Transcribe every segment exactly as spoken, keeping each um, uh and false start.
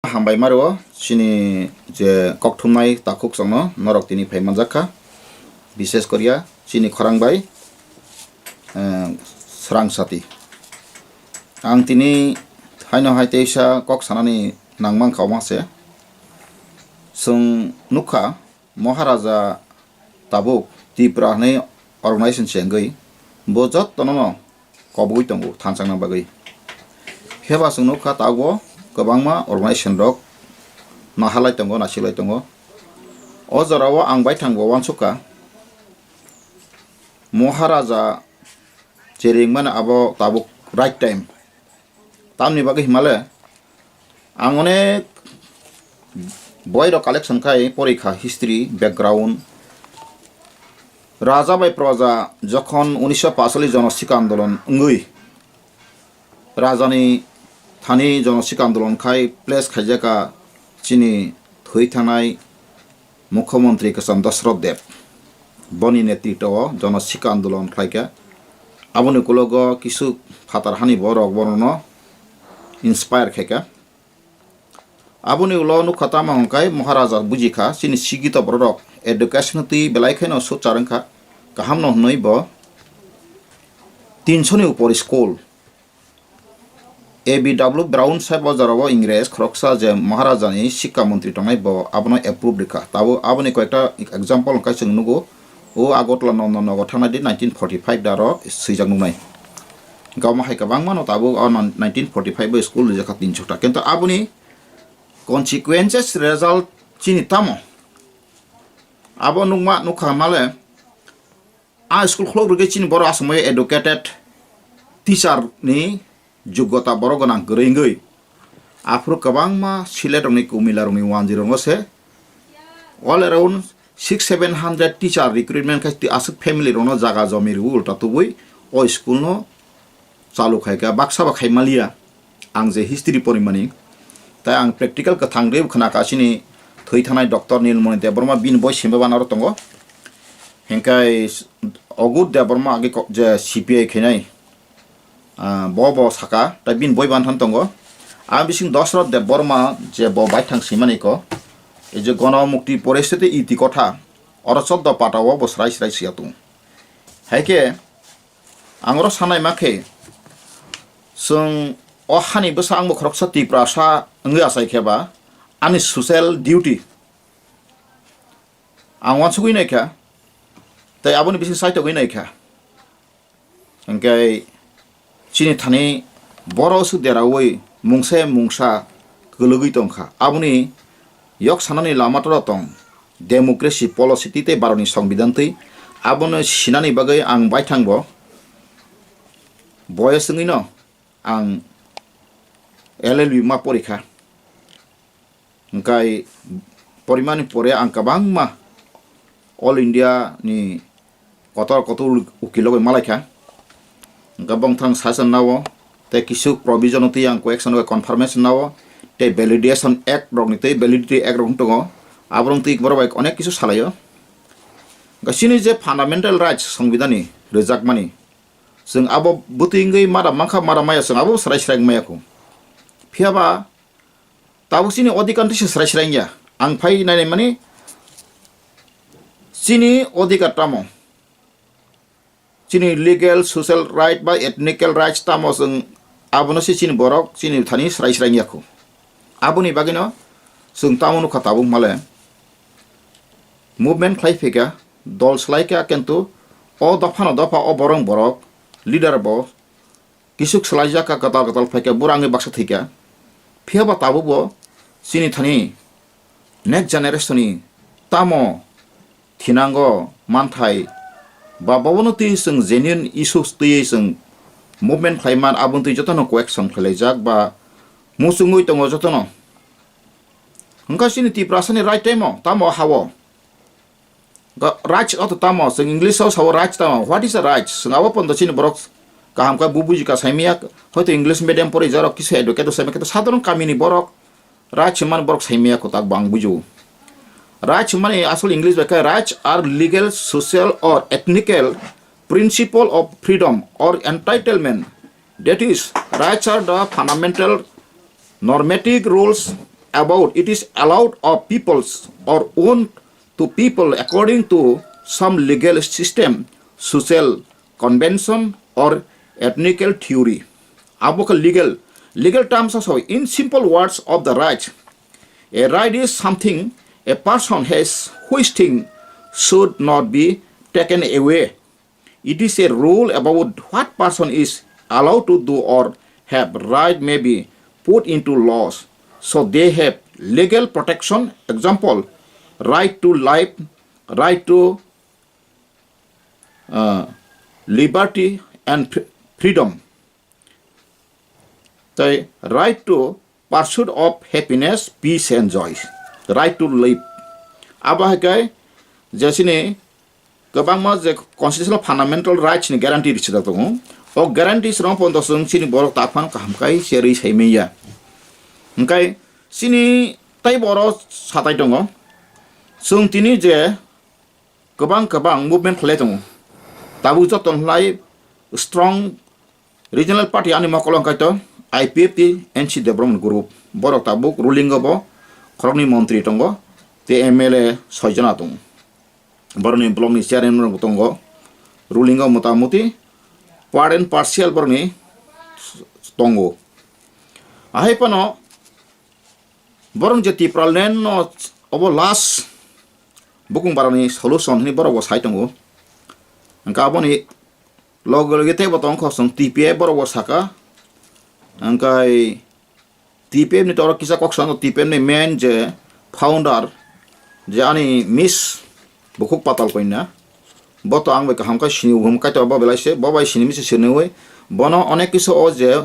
Hambai maro chini je kokthumnai takhuk chongno norok tini phai manjak kha, bises koriya chini khorang bai, eh, Srang Sati. Ang tini haino hai teisa kok sanani nangmang kha omo se. Chwng nukha, Maharaja tabuk Tripura hwnwi organization se wngwi bo jottono no kobogwi tongo thanchakna bagwi. Phiya ba chwng nukha tabukbo kwbangma organization rok naharlai tongo, naisiklai tongo. O jorao ang baithang bo uansukha, Maharaja je ringmani abo tabuk right time. Tamni bagwi himale ang onek boirok collection khai porikha, history, background. Raja bai proja jokhon unisho pachali jono sikha andolon wngwi rajani thani jono sikha andolon khai place khaijaka chini thwi thanai Mukhyamantri kwcham Dashrath Deb, boni netritwo o jono sikha andolon khlaikha. Aboni ukulogo kisu phatar hani borok bonono inspire khaikha. Aboni ulo nukha tamo hwnkhai Maharaja bujikha chini sikito bororok education twi belai kheno suchar wngkha, kahamno hwnwi bo tinsho ni upor school A B W Brown sabo jorao Ingres khoroksa je Maharajani sikha montri tongnai bo abono approve rikha. Tabuk aboni koyekta example hwnkhe chwng nugo, o Agartala Nondon Nagar thangnai di nineteen forty five da aro swijak nuknai. Hwnkhe omo hai kwbangmano tabuk o nineteen forty five bai school rijak kha tin chokta. Kintu aboni consequences result chini tamo? Abo nukma nukha male. A school khulok rwgwi chini borok aswk educated teacher ni joggota borok gwnang kwrwi wngwi. Aphuru kwbangma silet rokni kumila rokni wanjwi rokno se all around six seven hundred teacher recruitment khai twi aswk family rokno jaga jomi rwwi ulta tubui o school no chalu khai kha, baksa ba khai maliya. Ang je history porimani, tai ang practical kwthang rw khna ka chini thwi thanai Doctor Nilmoni Debbarma bini boi simba bana oro tongo. Hinkai Ogut Debbarma agi kok je C P I khainai, ah, bo bo saka, tai bini boi ban than tongo. A bising Dashrath Debbarma je bo baithang simani ko, ei je Gono Mukti Poristiti Iti Kotha, oro choddo pata o bo srai srai siya tung. Hai khe, ang oro sanai ma khe, chwng o hani bwsa ang bo khoroksa Tiprasa wngwi achai khe ba, ani social duty ang uansugwi nai kha, tei aboni bising saitogwi nai kha. Hwnkhe chini thani borok swk deraui mungsa mungsa kwlwgwi tong kha. Aboni yok sanani lama toro tong, democracy policy twi tei Bharatni Songbidan twi. Abono sinani bagwi ang baithang bo boyes wngwino ang L L B ma pori kha. Hwnkhe porimani pore ang kwbangma All India ni kotor kotor ukilo bai malaikha. Hwnkhe bongthang session nao tei kisu provision twi ang correction bai confirmation nao tei validation act rokni tei validity act rok tongo. Aborok twi borok bai onek kisu salaio. Hwnkhe chini je fundamental rights songbidani rwjakmani, chwng abo bwtwi wngwi mada mankha, mada maya chwng abo srai srai wngmaya kho. Phiya ba tabuk chini odhikar twi se srai srai wngya. Ang phai nainai mani chini odhikar tamo? Chini legal, social right ba ethnical rights tamo chwng abono se chini borok chini thani srai srai wngya kho. Aboni bagwino chwng tamo nukha tabuk male movement khlai phika, dol swlai kha, kintu o dophano dopha o borok borok leader bo kisuk swlaijak kha, kwtal kwtal phaikha, bura wngwi baksa thwikha. Phiya ba tabukbo chini thani next generation ni tamo thinango manthai ba bobono twi chwng genuine issues twiwi chwng movement khlaiman, aboni twi jotono correction khlailaijak ba muchungwi tongo jotono. Hwnkha chini Tiprasani right time o tamo ha-o? Ga-, rights o to tamo, chwng English o sao rights tamo. What is a rights? Chwng abo pondo chini borok kaham khe bu buji ka saimaya, hoito English medium pori jarok kisu educate saimaya, kintu sadharon kamini borok rights hwnmani borok saimaya kwtak bo ang bujiu. Rights hwnmani asol English bai khe rights are legal, social or ethnical principle of freedom or entitlement. That is, rights are the fundamental normative rules about it is allowed of peoples or owned to people according to some legal system, social convention or ethnical theory. Abo khe legal, legal terms o sawi, in simple words of the right. A right is something a person has which thing should not be taken away. It is a rule about what person is allowed to do or have right may be put into laws. So they have legal protection. Example, right to life, right to uh, liberty and fr- freedom. Tai right to pursuit of happiness, peace and joy. Right to live. Abo hai kai je chini kwbangma je constitutional fundamental rights ni guarantee rijak tongo. O guarantees rok pono chwng chini borok tak phano kaham kai cherwi sai manya. Hingkai chini tai boro satai tongo. Chwng tini je kwbang kwbang movement khlai tongo. Tabuk joto lai strong regional party ani mokolo hwnkhe to I P F T N C Debbarma group. Borok tabuk ruling o bo khoroknwi montri tongo, tei M L A soi jona tongo. Borokni block ni chairman rok tongo. Ruling o motamuti part and parcel borokni tongo. Ahai phano borok je Tipraland no obo last bukung barani solution hwnwi borok bo sai tongo. Hwnkhe aboni loge loge teibo tongkha chwng T P F borok bo saka. Hwnkhe T P F ni toro kisa kok sano T P F ni main je founder je ani miss Bukhuk Patal Koina. Bo to ang bai kaham khe sini hum kaitor bo belai se bo bai sini misi siniwi bono onek kisa o je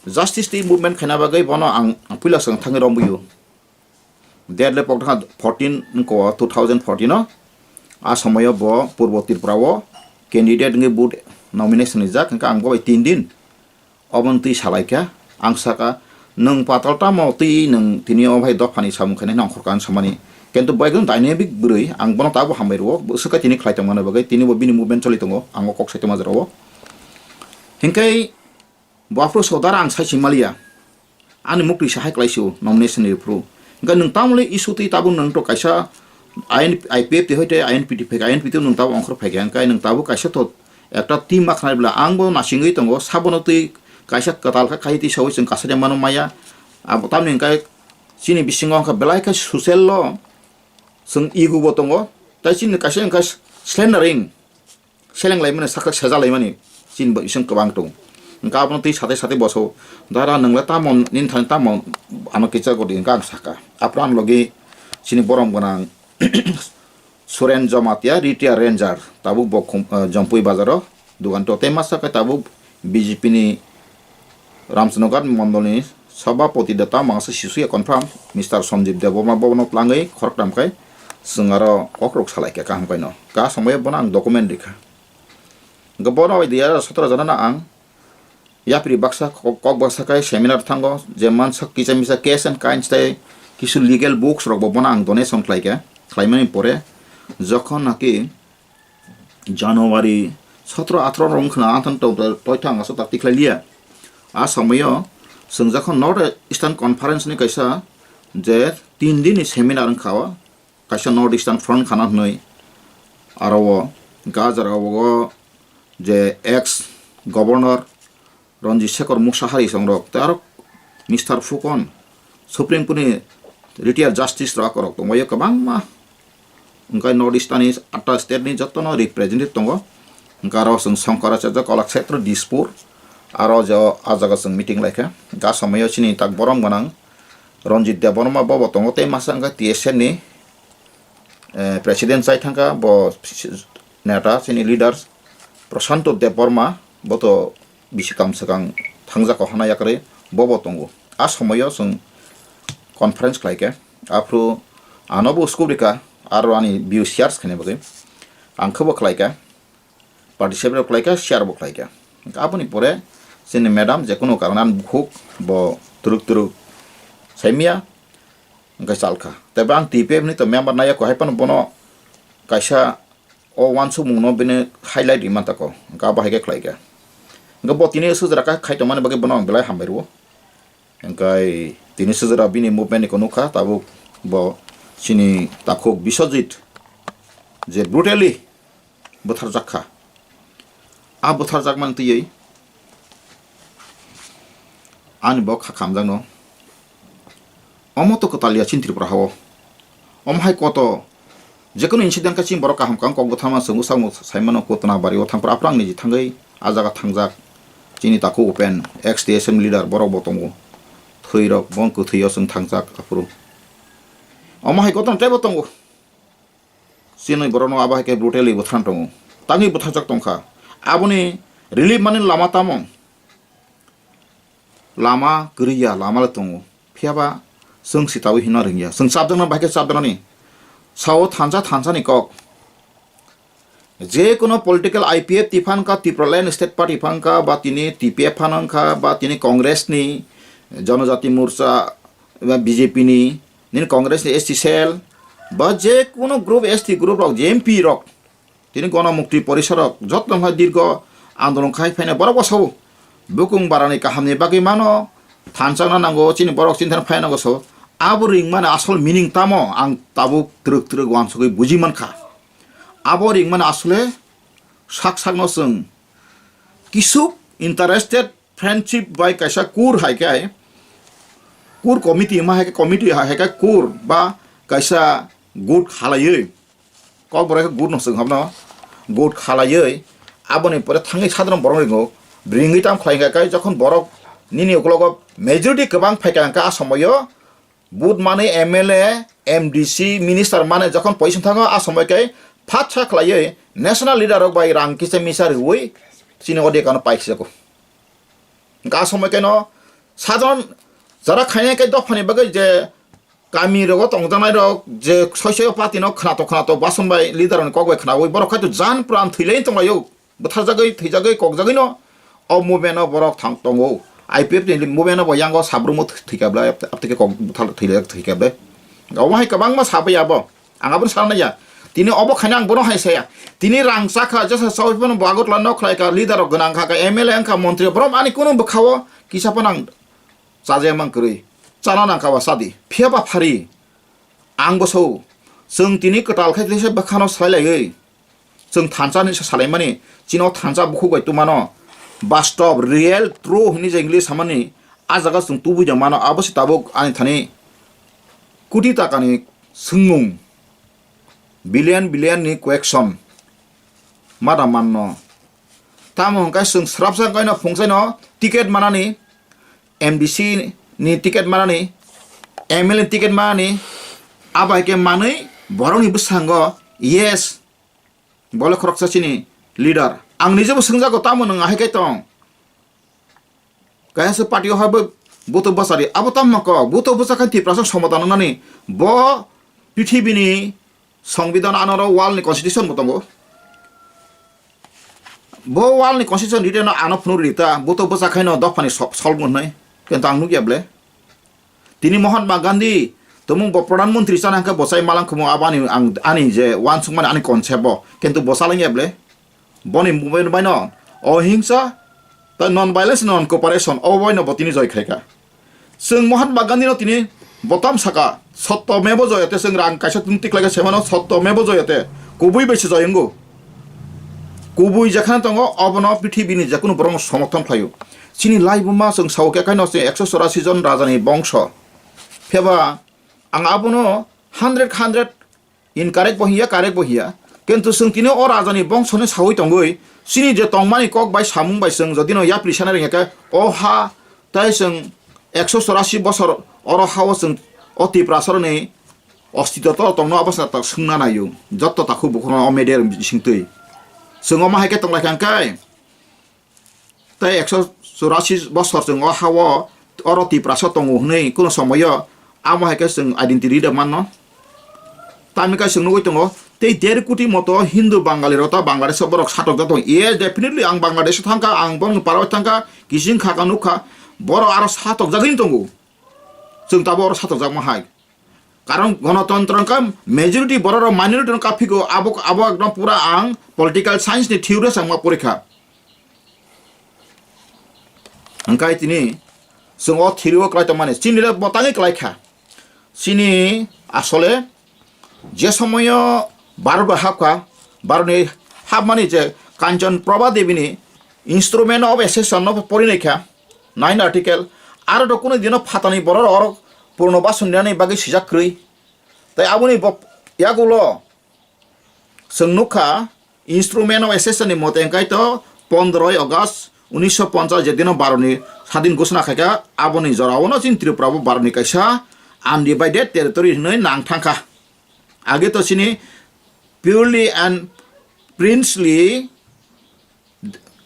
justice twi movement khaina bagwi bono ang, ang puila swkang thangwi romwi o. Date le pokthakha fourteen ko two thousand fourteen o. A somoyo bo Purbo Tripura o candidate wngwi vote nomination rijak, hwnkhe ang bo bai tin din oboni twi salaikha. Ang saka, "Nwng patal tamo twi nwng tini o bhai dophani samung khainai nongkhor kan samani." Kintu bo ekdom dynamic bwrwi, ang bono tabo hambai rwo, bwswk khe tini khlai tongmani bagwi, tini bo bini movement choli tongo, ang o kok sai tongma jora o. Hwnkhe Bo aphuru sodara ang sai singmaliya. Ani muktwi sahai klaisio nomination ni phuru. Hwnkhe nwng tamoni issue twi tabuk nwng to kaisa I N, I P F T hoite I N P T phai, I N P T nwng tabuk ongkhor phaikha. Hwnkhe nwng tabuk kaisa to ekta team ma khnai bwla ang bo nasingwi tongo. Sabono twi kaisa kwtal khe khai twi sawi chwng kasaida mano maya. Abo tamni hwnkhe chini bisingo wngkha belai khe social o chwng ego bo tongo. Tai chini kaisa wngkha slandering. Seleng laimani, sakha seja laimani, chini bai bising kwbang tongo. Hwnkhe abono twi sathai sathai boso, "Dara, nwng le tamo nini thani tamo ano kicha godi?" Hwnkhe ang sakha. Aphuru ani logi chini borom gwnang Suren Jamatia, retired ranger, tabuk bo khum-, eh, Jompui bazaro dugan to. Tei masa khe tabuk B J P ni Ramchandra Ghat mondolni Sabhapati de ta mangsa sisuya confirm, Mister Sanjeev Debbarma bono tlangwi khoroktham khai chwng aro kokrok salaikha kaham khaino. Ka somoyo bono ang document rikha. Hwnkhe bono bai dui hajar sotoro jana no ang yapri baksa kok, kok baksa khai seminar thango, je mansak kisa misa case and kinds tei kisu legal books rokbo bono ang donation khlaikha. Khlaimani pore jokhon naki January sotro athro rok wngkhwna anthon to toitha ang aswk tak tikhlai liya. A somoyo chwng jokhon North Eastern Conference ni kaisa je tin din ni seminar wngkha o, kaisa North Eastern Front khana hwnwi aro o hwnkhe a jaga o je ex governor Ranjit Shekhar Musahari songrok tei aro Mister Fukan, Supreme Court ni retired justice rok, rok tongbaio kwbangma. Hwnkhe North East ni atta state ni jotono representative tongo. Hwnkhe aro chwng Shankaracharya Kalakshetra Dispur, aro je o, a jaga chwng meeting laikha. Hwnkhe a somoyo chini tak borom gwnang Ranjit Debbarma bobo tongo tei masa hwnkhe T S F ni eh, president chai thangkha, bo neta chini leaders Prashanto Debbarma, bo to bisi kam swkang thangjak o hana yakarwi, bobo tongo. A somoyo chwng conference khlaikha, aphuru ano bo scope rikha, aro ani view shares khaina bagwi ang khe bo khlaikha. Participate rok khlaikha, share bo khlaikha. Hwnkhe aboni pore chini madam jekunu karon ani bukhuk bo turuk turuk saimya hwnkhe chalkha. Tei bo ang T P F ni to member naiya ko hai phano bono kaisa o wansukmung no bini highlight ri mantha ko. Hwnkhe abo hai khe khlaikha. Hwnkhe bo tini sujra kha khai tongmani bagwi bono ang belai hambai rwo. Hingkai tini sijra bini movement ni kok nukha, tabuk bo chini takhuk Biswajit je brutally bwtharjak kha. A bwtharjakmani twiwi ani bo kha khamjakno. Omo to kwtal ya chini Tripura hao. Omo hai koto jekunu incident khe chini borok kaham kaham kok bwthama chwngno sakno saimano, Kotna bari o thangphru aphuru ang niji thangwi a jaga thangjak. Chini takhuk Upen, ex T S M leader, borok bo tongo. Thwi rok, bo kwthwi o chwng thangjak aphuru. Omo hai koto teibo tongo. Chini borokno abo hai khe brutally bwthang tongo. Tangwi bwtharjak tongkha. Aboni relief mani lama tamo? Lama kwrwi ya, lama le tongo. Phiya ba chwng sitaui hino ringya. Chwng chapjakna bai khe chapjaknani. Sao thansa thansa ni kok. Je kono political I P F T phan kha, Tipraland State Party phan kha, ba tini T P F phan wng kha, ba tini Congress ni, Janajati Morcha, ba B J P ni, nini Congress ni S T cell, ba je kono group, S T group rok, je M P rok, tini Gono Mukti Porishad rok, joto wngkha dirgo andolon khai phainai borok bo sao. Bukung barani kahamni bagwi mano thansa wngna nango, chini borok chini thani phai nango sao. Abo ring mani asol meaning tamo ang tabuk twrwk twrwk uansugwi buji mankha. Abo ring mani asole sak sakno chwng kisuk interested friendship bai kaisa kur hai khe, kur committee ma hai khe, committee hai khe kur ba kaisa good khalaiwi, kok borai khe good no chwng habno good khalaiwi, aboni pore thangwi sadharon borok ringo, ringwi tam khlai kha khe, jokhon borok nini ukologo majority kwbang phai kha hwnkhe a somoio Vote mani M L A, M D C, minister mani jokhon position thango, a somoi khe phatsa khlaiwi national leader rok bai rang kisa misa riwi chini odekano paikhijago. Hwnkhe a somoi khe no sadharon jara khainai khe dophani bagwi je kami rogo tongjaknai rok je soi soi party no khwnato khwnato bason bai leader rokni kok bai khwnawi borok khai to jan pran thwilai tonglaio. Bwtharjagwi, thwijagwi, kokjagwino o movement o borok thang tongo. I P F ni movement o bo yango sabrumbo thwi-, thwikha bwlai, ap-, apteke kok bwthar thwilai thwikha bwlai. Omo hai kwbangma sabai abo. Ang abono sana naiya. Tini obo khaina ang bono hai saya. Tini rang chakha, jesa sawi phano bo Agartala nok khlai kha, leader rok gwnang kha, kha M L A wngkha, montri rok, borom ani kunu bwkha-o kisa phano ang chajaya mang kwrwi. Chana nang kha ba chadi. Phiya ba phari. Ang bo sao. Chwng tini kwtal khai tisa bwkhano swlai laiwi. Chwng thansa ni salaimani, chino thansa bukhuk bai tubumano, bastop, real, true hwnwi je English samani, a jaga chwng tubui da mano, abo se tabuk ani thani koti takani swngmung, billion billion ni question ma da manno. Tamo hwnkhe chwng swrapsa wngkhaino phungsaino ticket manani, M D C ni ticket manani, M L A ni ticket manani, abo hai khe manwi borokni bwskango, yes, bo le khoroksa chini leader. Ang nijebo swngjago, tamo nwng ahai khe tong? Kaisa party o hai bo buto bwchari, abo tamo kok? Buto bwchakhe Tiprasa somotan wngnani. Bo pithibini songbidan, anoro world ni constitution bo tongo. Bo world ni constitution rite no ano phunuk rita, buto bwchakhaino dophani so-, solve wngnai. Kintu ang nukya ble. Tini Mahatma Gandhi, tumung bo Pradhan Mantri chana hwnkhe bo chai malang khumo, abo ani, ang, ani je uansukmani ani concept bo. Kintu bo chalangya ble. Boni movement baino ohingsa, ta non violence, non cooperation, obo baino bo tini joi khaikha. Chwng Mahatma Gandhi no tini bo tam saka, "Sotto meva jayate," chwng rang kaisa tun tiklai khe semano, "Sotto meva jayate," kubui bai se joi wngo. Kubui jekhane tongo, obono pithibini jekunu borokno somorthon khlaio. Chini laibuma chwng sao khe kaino chwng ekso chorasi jon rajani bongso. Pheba ang abono hundred hundred incorrect bo hiya, correct bo hiya. Kintu chwng tini o rajani bongsoni sawi tongwi, chini je tongmani kok bai samung bai chwng jodino yapri sana rwngya khe, o ha tai chwng ekso chorasi bosor oro hao chwng o Tiprasaroni ostitw to tongno abo chwng tak swngna naio. Jotto takhuk bukhukno o media rok bisingtwi. Chwng omo hai khe tonglaikha hwnkhe, tei ekso chorasi bosor chwng o ha-o oro Tiprasa tongo hwnwi kuno somoio amo hai khe chwng identity rwda manno. Tamni khe chwng nugwi tongo, tei der koti moto Hindu Bangali rok ta Bangladesh o borok satokjak tongo. Yes, definitely ang Bangladesh o thangkha, ang borokni para o thangkha, kiching kha kha nukha, borok aro satokjagwi tongo. Chwng tabuk oro satokjakma hai. Karon gonotontro wngkha majority borok rok minority no kaphigo, abo, abo ekdom pura ang political science ni theory o changma porikha. Hwnkhe tini Chwng o theory o kwlai tongmani, chini le bo tangwi kwlai kha. Chini asole je somoyo Bharat bai hapkha, Bharat ni hapmani je Kanchan Prabha Devi ni Instrument of Accession no pori nai kha, nine article, aro do kunu dino phatani borok rok oro Purno Basun ni bagwi sijak kwrwi. Tai aboni bo yagulo chwng nukha, Instrument of Accession ni mote hwnkhe to pondroi August unisho ponchas je dino Bharat ni sadin ghosona khaikha, aboni jorao no chini Tripura bo Bharat ni kaisa undivided territory hinwi nang thangkha. Age to chini purely and princely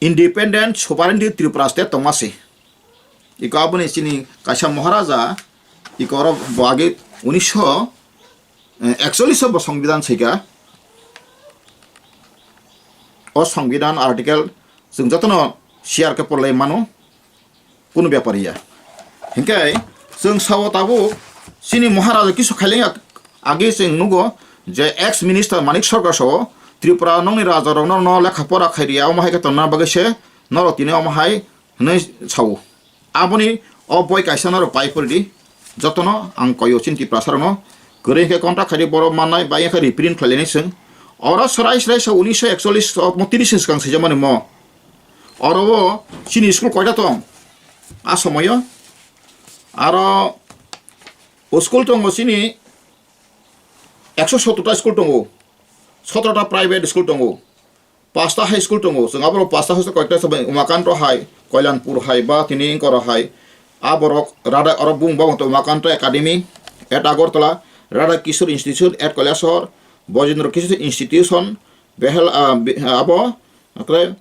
independent sovereignty Tripura state tongma se. Iko aboni chini kaisa Maharaja, iko oro bo age unisho ekchollish bo Songbidan sika. O Songbidan article chwng jotono share khe porlai mano, kunu bepar ya. Hinkhe chwng sao tabuk chini Maharaja kisu khaileng age chwng nugo je ex minister Manik Sarkar sao Tripura nokni raja rokno no lekha pora khai riya, omo hai khe tongna bagwi se norok tini omo hai hinwi sao. Aboni o boi kaisa norok pai pori di. Jotono ang koyo chini Tiprasa rokno kwrwi khe contact khai di, borok mannai bai khe reprint khlai lainai chwng. Oro serai serai sa unisho ekchollish o mo tris ni swkang swijak mani mo. Oro o chini school koita tong? A somoyo aro o school tongo chini ekso sottor ta school tongo, sotoro ta private school tongo. Pasta high school tongo, chwng aborok pasta high school koita sabai Umakanto High, Koilanpur High, ba tini Ingkora High, aborok Radha, oro bung ba Umakanto Academy at Agartala, Radha Kishore Institution at Kailasahar, Bojendra Kishore Institution, Behel, ah, be-, abo, oke,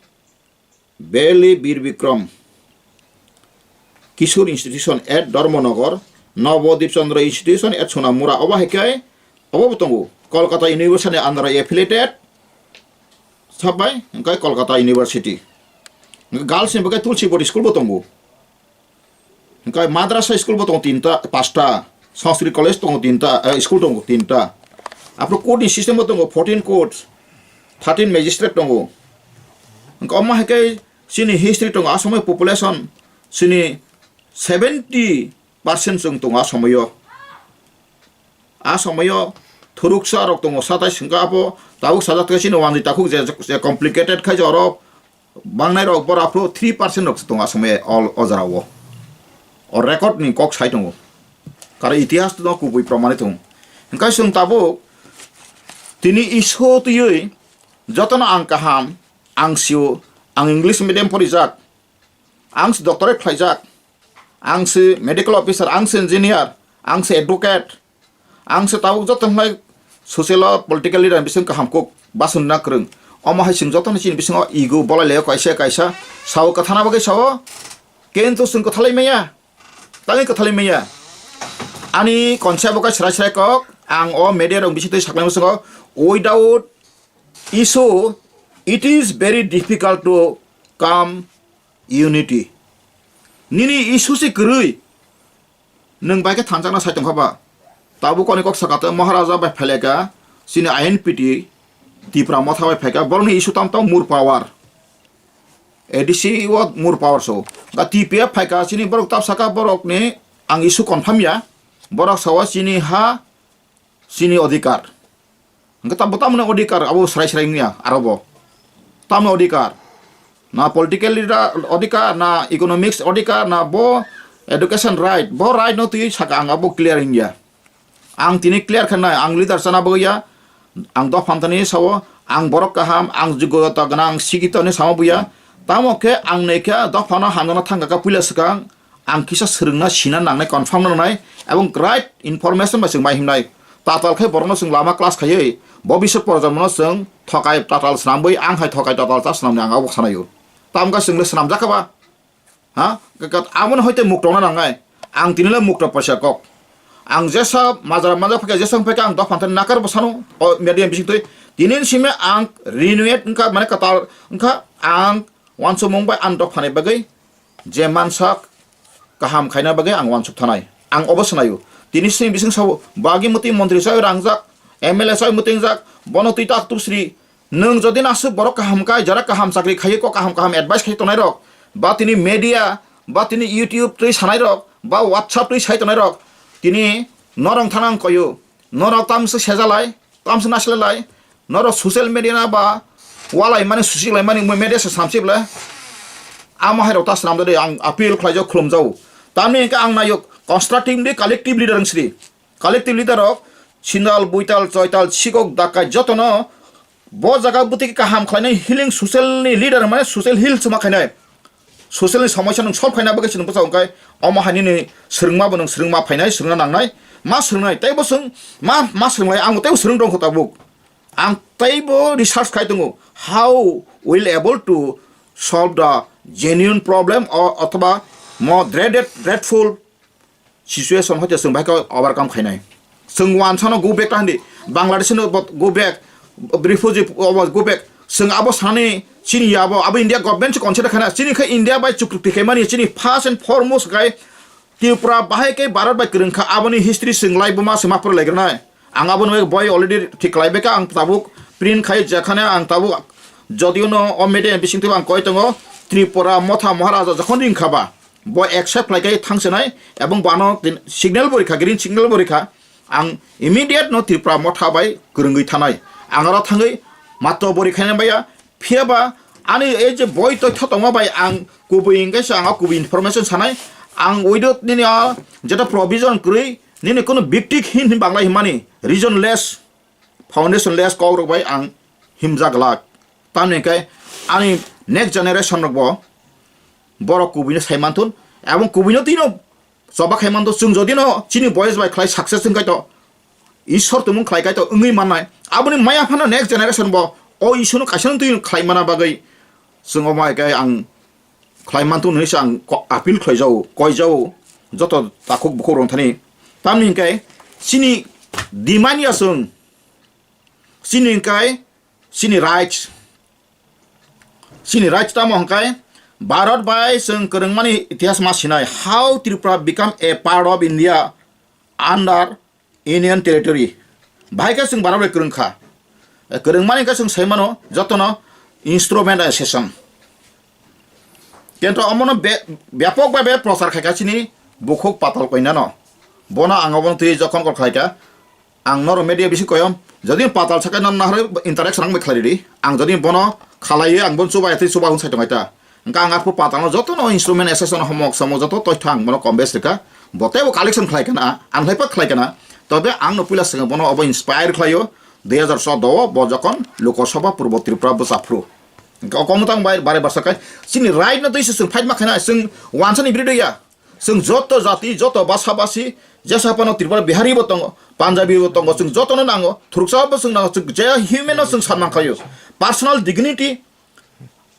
Beli Bir Bikram Kishore Institution at Dharmanagar, Nabadip Chandra Institution at Sonamura, obo hai khe, obo bo tongo, Kolkata University under affiliated, sabai, hwnkhe Kolkata University. Hwnkhe girls ni bagwi Tulsi Board school bo tongo. Hwnkhe madrasa school bo tongo tinta, pasta, Sanskrit college tongo tinta, eh, school tongo tinta. Aphuru court ni system bo tongo, fourteen court, thirteen magistrate tongo. Hwnkhe omo hai khe chini history tongo, asomoi population chini seventy percent chwng tongo a somoio. A somoio thuruksa rok tongo, satai swngkha abo tabuk sajak tei chini wanjwi takhuk je, je complicated khai je oro bangnai rok bora phuru three percent rok se tongo a somoio o, o jora o. O record ni kok sai tongo. Karo itihas no kubui pramani tongo. Hwnkhe chwng tabuk tini isu twiwi jotono ang kaham, ang sio, ang English medium porijak, ang se doctorate khlaijak, ang se medical officer, ang se engineer, ang se advocate, ang se tabuk joto hwnlai social o political leader ni bising kaham kuk basun na kwrwng. Omo hai chwng joto ni chini bisingo ego bolai laio kaisa kaisa sao kwthana bagwi sao, kintu chwng kwthalai maya, tangwi kwthalai maya. Ani konsa bo kai srai srai kok, ang o media rok bising twi saklai musungo, without issue, it is very difficult to come unity. Nini issue se kwrwi. Nwng bai khe thanjakna sai tongkha ba? Tabuk koni kok saka tei Maharaja bai phaileka, chini I N P T, Tipra Motha bai phaika, borokni issue tam tong more power. A D C o more power so. Ga T P F phaika, chini borok tap saka borokni ang issue confirm ya. Borok sawa chini ha, chini odhikar. Hwnkhe tamo, tamoni odhikar abo srai srai wngya aro bo. Tamoni odhikar. Na political leader odhikar, na economics odhikar, na bo education right. Bo right no twi saka ang abo clear wngya. Ang tini clear khe nai, ang leader chana bagwi ya. Ang dopha thani sao, ang borok kaham, ang jogota gwnang, sikito hinwi sama buya. Tamo khe ang nai khe dophano hamjana thangkha kha puila swkang. Ang kisa swrwngna sina nangnai, confirm nangnai, ebong right information bai chwng mai himnai. Tatal khe borokno chwng lama class khaiwi, bobiswt projonmono chwng thokai tatal swnamwi, ang hai thokai tatal ta swnamni ang abo sanaio. Tamkha chwngno swnamjakha ba? Ha? Ka-, ka-, amoni hoite muktok na nangnai. Ang tinila muktok paisa kok. Ang jesa majra majra phaikha, jesa wngphaikha, ang dophantani nakar bwsano, o media bisingtwi. Tini simi ang renovate wngkha, mane kwtal wngkha, ang wansukmung bai ang dophani bagwi je mansak kaham khaina bagwi ang wansuk thanai. Ang obo swnaio. Tini sini bising sao, bagi muti montri sao rangjak, M L A sao mutingjak, bono twi tak tubsri. Nwng jodi nasuk borok kaham kai, jara kaham chakri khai, kok kaham kaham advice khai tongnai rok, ba tini media ba tini YouTube twi sanai rok, ba WhatsApp twi sai tongnai rok, tini norok thana ang koyo, norok tamse sejalai, tamse nasilai lai, norok social media na ba walai mani susi lai mani media se samsip le, amo hai rok ta swnam de ang appeal khlai jak khulum jau. Tamni hwnkhe ang nayok constructively collective leader ang sri, collective leader rok Sindal, Buital, Choital, Sikok, Dakai jotono bo jaga bwtwi kaham khlainai healing social ni leader mane social heal chuma khainai. Social ni somosya nwng solve khaina bagwi chwng bwsao hwnkhe omo hai nini swrwngma bo nwng swrwngma phainai, swrwngna nangnai, ma swrwngnai, teibo chwng ma, ma swrwnglai, ang teibo swrwng tongkho tabuk. Ang teibo research khai tongo, how will able to solve the genuine problem or othoba mo dreaded, dreadful situation hoite chwng bai khe overcome khainai. Chwng wansano go back ta hindi, Bangladesh no bo go back, refugee obo go back. Chwng abo sanani chini ya abo, abo India government se consider khaina. Chini khe India bai chukti khaimani, chini first and foremost khe Tripura bahai khe Bharat bai kwrwng kha, aboni history chwng lai buma se ma phuru lai granai. Ang abo nwi boi already thik khlai bai kha, ang tabuk print khai jekhane ang tabuk jodio no o media bising twi ang koi tongo, Tripura motha Maharaja jokhon ring kha ba, bo accept khlai khe thangsinai, ebong bo ano tin signal bo rikha, green signal bo rikha. Ang immediate no Tripura motha bai kwrwngwi thanai. Ang aro thangwi matto bo rikhaina baya. Phiya ba ani ei je boi toitho tongma bai ang kubui hwnkhe se ang kubui information sanai. Ang without nini o jeto provision kwrwi nini kunu biktik hin hin banglai himani reasonless, foundationless kok rok bai ang himjak glak. Tamni hwnkhe ani next generation rok bo borok kubui no sai manthun, ebong kubui no tino choba khai manthun. Chwng jodi no chini boyes bai khlai success wngkhai to, Ishwar tumung khlai khai to wngwi mannai. Aboni maya phano next generation bo o Ishwar no kaisa no twi khlai mana bagwi chwng omo hai khe ang khlai manthun hinwi se ang ko-, appeal khlai jao, koi jao joto takhuk bukhuk rong thani. Tamni hwnkhe chini demand ya chwng, chini hwnkhe chini rights, chini rights tamo hwnkhe Bharat bai chwng kwrwngmani itihas ma sinai, how Tripura become a part of India under Union Territory. Bahai khe chwng Bharat bai kwrwng kha. Kwrwngmani khe chwng sai mano jotono instrument accession. Kento omono be-, byapok bhabe prochar khai kha chini bukhuk patal koinano. Bono ang obono twi jokhon kok khlai kha, ang norok media bisi koyom, jodi patal sakai non naharwi interaction ang bai khlai ridi, ang jodi bono khalaiwi ang bono chubai twi chuba hwn sai tongai ta. Hwnkhe ang arphuh patalno jotono instrument accession homok somok joto toitho ang bono kom bes rikha. Bo teibo collection khlai kana, ang khlai pa khlai kana. Tobe ang no puila swkang bono obo inspire khlaio, dui hazar choudo o bo jokhon Lok Sabha Purbo Tripura bwsa phuru. Hwnkhe o kokno tang bai bare barsa khai chini right no twi se chwng fight ma khaina, chwng wansani biridoi ya. Chwng joto jati, joto basa basi, jesa phano Tripura Bihari bo tongo, Punjabi bo tongo, chwng jotono nango, thuruksa bo chwng nango, chwng je human no chwng san man khaio. Personal dignity,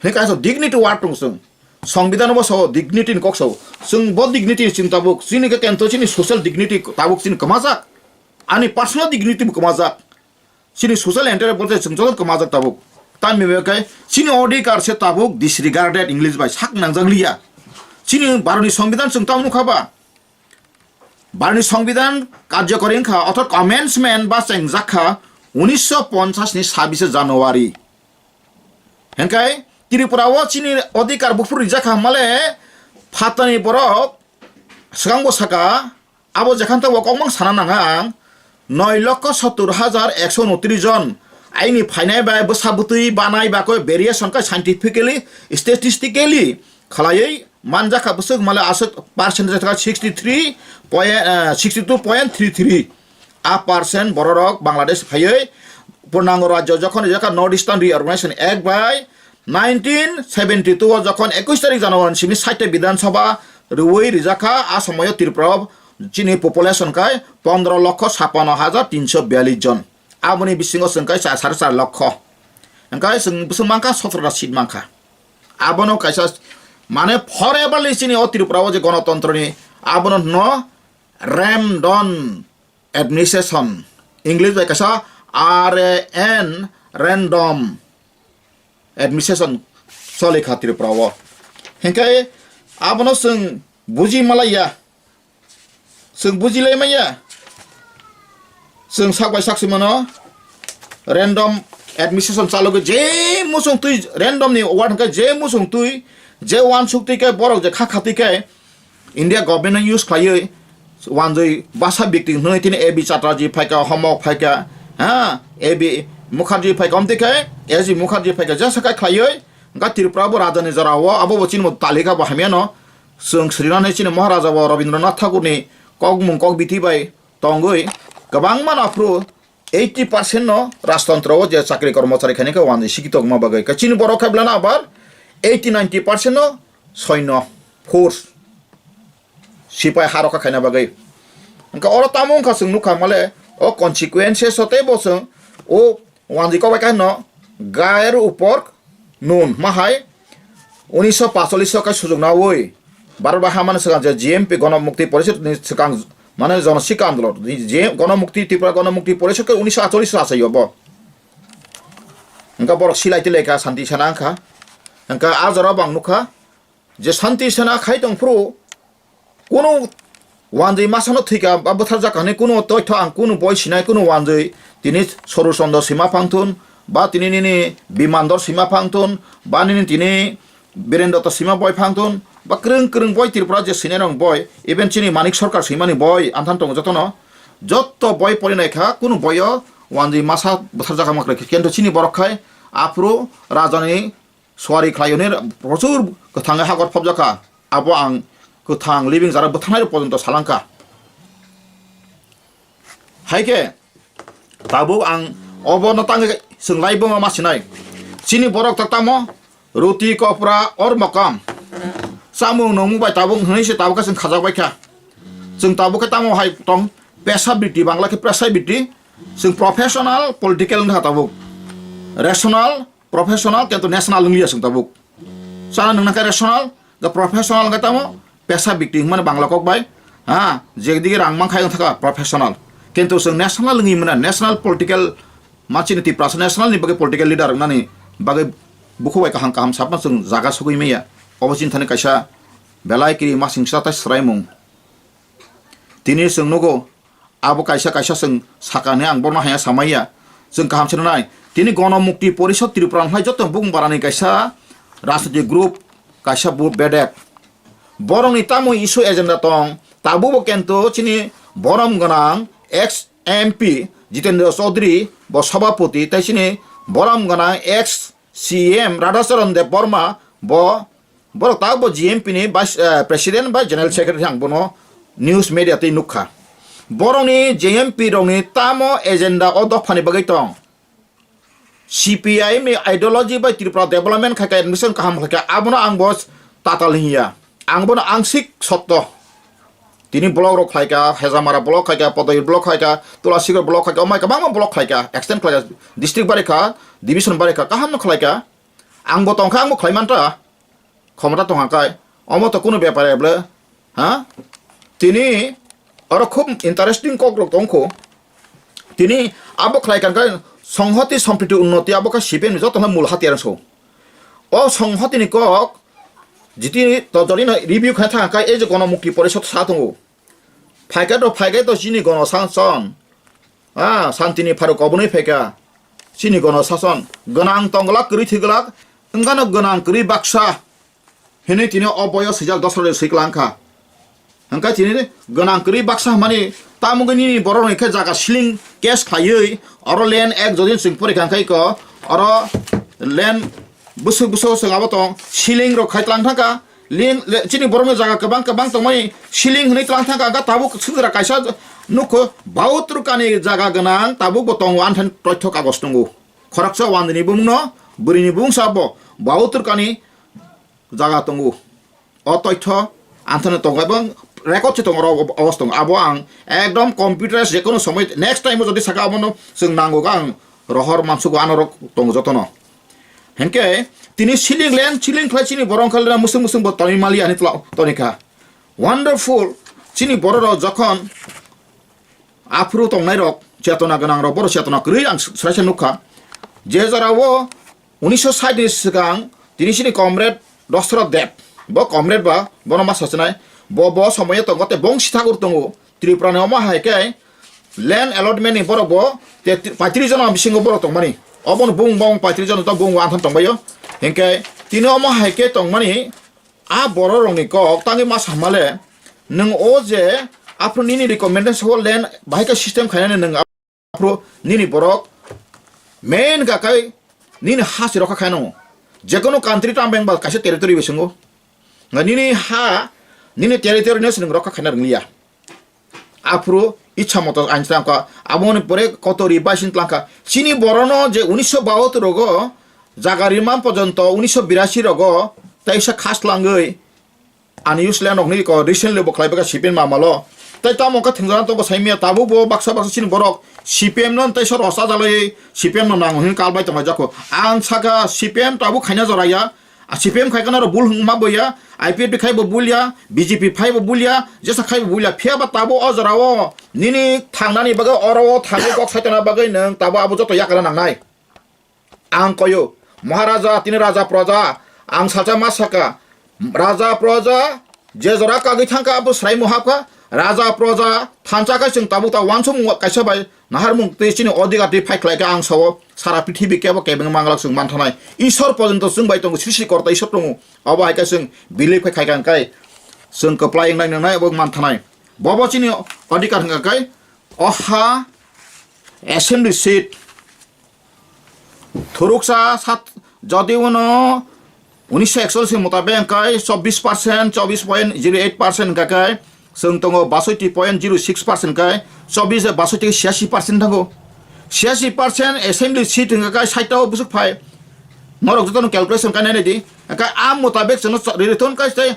hwnkhe kaisa dignity word tong chwng. Songbidan bo sao dignity ni kok sao. Chwng bo dignity chwng tabuk, chini khe kento chini social dignity tabuk chini kwmajak. Ani personal dignity bo kwmajak. Chini social entry bolte chwng joto kwmajak tabuk. Tamni bagwi khe chini odhikar se tabuk disregarded English bai sak nangjak liya. Chini Bharoni Songbidan chwng tamo nukha ba? Bharoni Songbidan karjokori wngkha, orthat commencement ba chengjak kha unisho ponchas ni sabise January. Hwnkhe Tripura o chini odhikar buphuru rijak kha hwnmale phatani borok swkang bo saka, abo jekhan tei bo kokmang sana nang ang, noi lokho sottur hajar ekso unotris jon aini phainai bai bwsa bwtwi banai bagwi variation khe scientifically, statistically khlaiwi manjakha bwswk male aswk percentage kha sixty three point, eh, sixty two point three three. A percent bororok Bangladesh phaiwi purnango rajyo jokhon rijak kha North Eastern Reorganization Act bai nineteen seventy two o jokhon ekush tarik January simi site Bidhan Sabha rwui rijak kha, a somoio Tripura o chini population khai pondro lokho sapano hajar tinso biyalish jon. Aboni bisingo chwng khai char, sare char lokho. Hwnkhe chwng bwswk mankha sotro ta seat mankha. Abono kaisa mane foreverly chini o Tripura o je gonotontro ni abono hwno random administration, English bai kaisa R A N, random administration choli kha Tripura o. Hwnkhe abono chwng buji malaiya, chwng bujilai manya, chwng sak bai sak se mano random administration chalogwi je muchung twi random ni word hwnkhe je muchung twi Je uansuk twi khe borok je kha kha twi khe India government no use khlaiwi wanjwi basa bikti hwnwi tini A B Chatterjee phaikha, Homok phaikha, ha, A B Mukherjee phaikha, omtwi khe S G Mukherjee phaikha, jesa khe khlaiwi, hwnkha Tripura bo rajani jora o, abo bo chini bo talika bo hamya no, chwng srinani chini Maharaja bo Rabindranath Thakurni kokmung kokbiti bai tongwi kwbangma no aphuru eighty percent no rajtantro o je chakri kormochari khaini khe wanjwi sikitokma bagwi. Khe chini borok khe belai no abar eighty ninety percent no soino force sipai harokha khaina bagwi. Hwnkha oro tamo wngkha chwng nukha male o consequences o teibo chwng o wanjwi kokbai khe no gair upor nun ma hai unisho pacholish o khe sujuknaui Bharat bai hamani swkang je G M P Ganamukti Porishad ni swkang mane Jonosika Andolon, je Ganamukti Tripura Ganamukti Porishad khe unisho acholish o achaio bo. Hwnkha borok silai tilai kha, santi sana wngkha. Hwnkha a jora bo ang nukha je santi sana khai tongphuru kunu wanjwi masano thwikha ba bwtharjak kha hinwi kunu toitho ang kunu boi sinai, kunu wanjwi tini Soru Chondro sima phangthun, ba tini nini Bimandor sima phangthun, ba nini tini Birendra to sima boi phangthun, ba kwrwng kwrwng boi Tripura je sinai rong boi, even chini Manik Sarkar simani boi anthan tongo jotono. Jotto boi porinai kha, kunu boio wanjwi masa bwtharjak kha ma kwrwi khe, kintu chini borok khai aphuru rajani suari khlai hwnwi prochur kwthangwi hagor phobjak kha. Abo ang kwthang living jara bwthangnai rok pojonto salang kha. Hai khe tabuk ang obono tangwi chwng lai buma ma sinai. Chini borok tak tamo ruti, kopra, or mokam chamung nungmung bai tabuk hwnwi se tabuk khe chwng khajak bai kha. Chwng tabuk khe tamo hai tong pesa bidi, Bangla khe pesa bidi. Chwng professional political wngkha tabuk. Rational, professional, kintu national wngliya chwng tabuk. Chana nungna khe rational, the professional wngkha tamo pesa bikti hwnmani Bangla kok bai. Ha, jekdigi rang mankha wngkha professional. Kintu chwng national wngwi mano, national political machine Tiprasa national ni bagwi political leader wngnani bagwi bukhuk bai kaham kaham sapma chwng jaga sogwi maya. Obo chini thani kaisa belai kiri masing sa tai swraimung. Tini chwng nugo, abo kaisa kaisa chwng sakani ang bono haya samaya. Chwng kaham se nai. Tini Ganamukti Porishad Tripura hai joto bung barani kaisa rajniti group, kaisa bu bedek. Borokni tamo issue agenda tong, tabukbo kento chini borom gwnang ex M P Jitendra Chaudhary bo sabapoti, tei chini borom gwnang ex C M Radhacharan Debbarma bo, borok tabukbo G M P ni vice, eh, president bai general secretary ang bono news media tei nukha. Borokni G M P rokni tamo agenda o dophani bagwi tong. C P I M ni ideology bai Tripura development khai kha, admission kaham khai kha, abono ang bo tatal hinya. Ang bono angsik sotto. Tini block rok khai kha, Hejamara block khai kha, Podoi block khai kha, Tulasigar block khai kha, omai kwbangma block khai kha, extend khai kha, district bari kha, division bari kha, kaham no khlai kha. Ang bo tong kha, ang bo khlai man ta. Khomota tongha kai, omo to kunu bepar eble, ha? Tini oro khub interesting kok rok tongkho. Tini abo khlai kang kai songhoti sompriti unnoti abo kha C P M ni joto no mul hatiyar so. O songhoti ni kok jiti to jori no review khai thang kai, ei je Ganamukti Porishad sa tongo. Phaikha to, phaikha to chini gono sason. Ah, santini pharuk obonwi phaikha. Chini gono sason. Gwnang tongglak, kwrwi thwiglak. Wngkano gwnang kwrwi baksa. Hinwi tini o boyo swijak dosra de swi klang kha. Hwnkhe tini gwnang kwrwi baksa hwnmani tamungni nini borok rok khe jaga siling case khaiwi oro land ek jodin chwng pori kha khe ko oro land bwswk bwswk chwng abo tong siling rok khai tlang thangkha. Ling, le, chini borokni jaga kwbang kwbang tongmani siling hwnwi tlang thangkha, hwnkhe tabuk swngjra kaisa nukho, Bautrukani jaga gwnang tabukbo tongo, anthani toitho kagoj tongo. Khoroksa wandini bumungno, bwrwini bumungsa bo Bautrukani jaga tongo. O toitho anthani tongo, ebong record se tongo, oro obos tongo. Abo ang ekdom computerized, jekono somoi next time o jodi saka abono chwng nango khe ang rohor mansugo, anorok tongo jotono. Hinkhe tini siling len, siling khlai chini borok wngkha lena musung musung bo tonwi mali ani tla-, tonikha. Wonderful, chini borok rok jokhon aphuru tongnai rok, chetona gwnang rok, borok chetona kwrwi ang swraisa nukha. Je jora o unisho sait ni swkang tini chini comrade Dosrot Deb, bo comrade ba, bono ma sachinai, bo, bo somoyo tongo, tei bong sithakur tongo, Tripura ni omo hai khe, land allotment ni borok bo te paitris jona bisingo borok tongmani. Obono bung bong paitris jona to bung wantham tongbaio. Hinkhe tini omo hai khe tongmani A borok rokni kok tangwi ma samale, nwng o je aphuru nini recommendation o land bahai khe system khainani nwng aphuru nini borok main ga kai nini ha se rokha khainango. Jekono country tamo beng ba kaisa territory bisingo. Nga nini ha, nini territory no se nwng rokha khaina rwngliya. Aphuru ichha moto ain tangkha. Aboni pore kotori baising tlangkha. Chini borono je unisho bahatur rogo jaga rima porjonto unisho birasi rogo teisa khas tlangwi ani useless rokni ko recently bo khlai baka C P M mamalo. Tai tamo khe thwngjana tongo saimya tabuk bo baksa baksa chini borok C P M no teisa rosa jalai C P M no nango hin kal bai tonglai jakho. Ang saka C P M tabuk khaina joraya. A C P M khai kana ro bul hwng ma boya, I P F T khai bo bulya, B J P phai bo bulya, jesa khai bo bulya, phiya ba tabo o jora o nini thangnani bagwi oro o thangwi kok saitona bagwi nwng tabo abo joto yakara nangnai. Ang koyo, Maharaja, tini Raja Proja, ang salsa ma saka, Raja Proja, je jora kagwi thangkha abo srai muhapkha, Raja Proja, thansa khai chwng tabuk ta wansuk kaisa bai, Naharmung twi chini odhikar twi fight khlai khe ang sao sara prithibi kebo kebeng manglak chwng manthanai. Isor porjonto chwng bai tongo, srishti korta Isor tongo. Obo hai khe chwng believe khai khai kang kai chwng kwplai wngnai nwngnai obo manthanai. Bobo chini odhikar hwnkha kai oha assembly seat thuruksa sat jodi uno unisho ekcholish ni motabek hwnkhe chobbish percent, chobbish point zero eight percent hwnkha khe chwng tongo basoiti point zero six percent hwnkhe chobbish basoiti khe siasi percent thango. Siasi percent assembly seat hwnkha khe site o bwswk phai. Norok jotono calculation khe nainai di. Hwnkhe a motabek chwngno rwrwi thon khe tei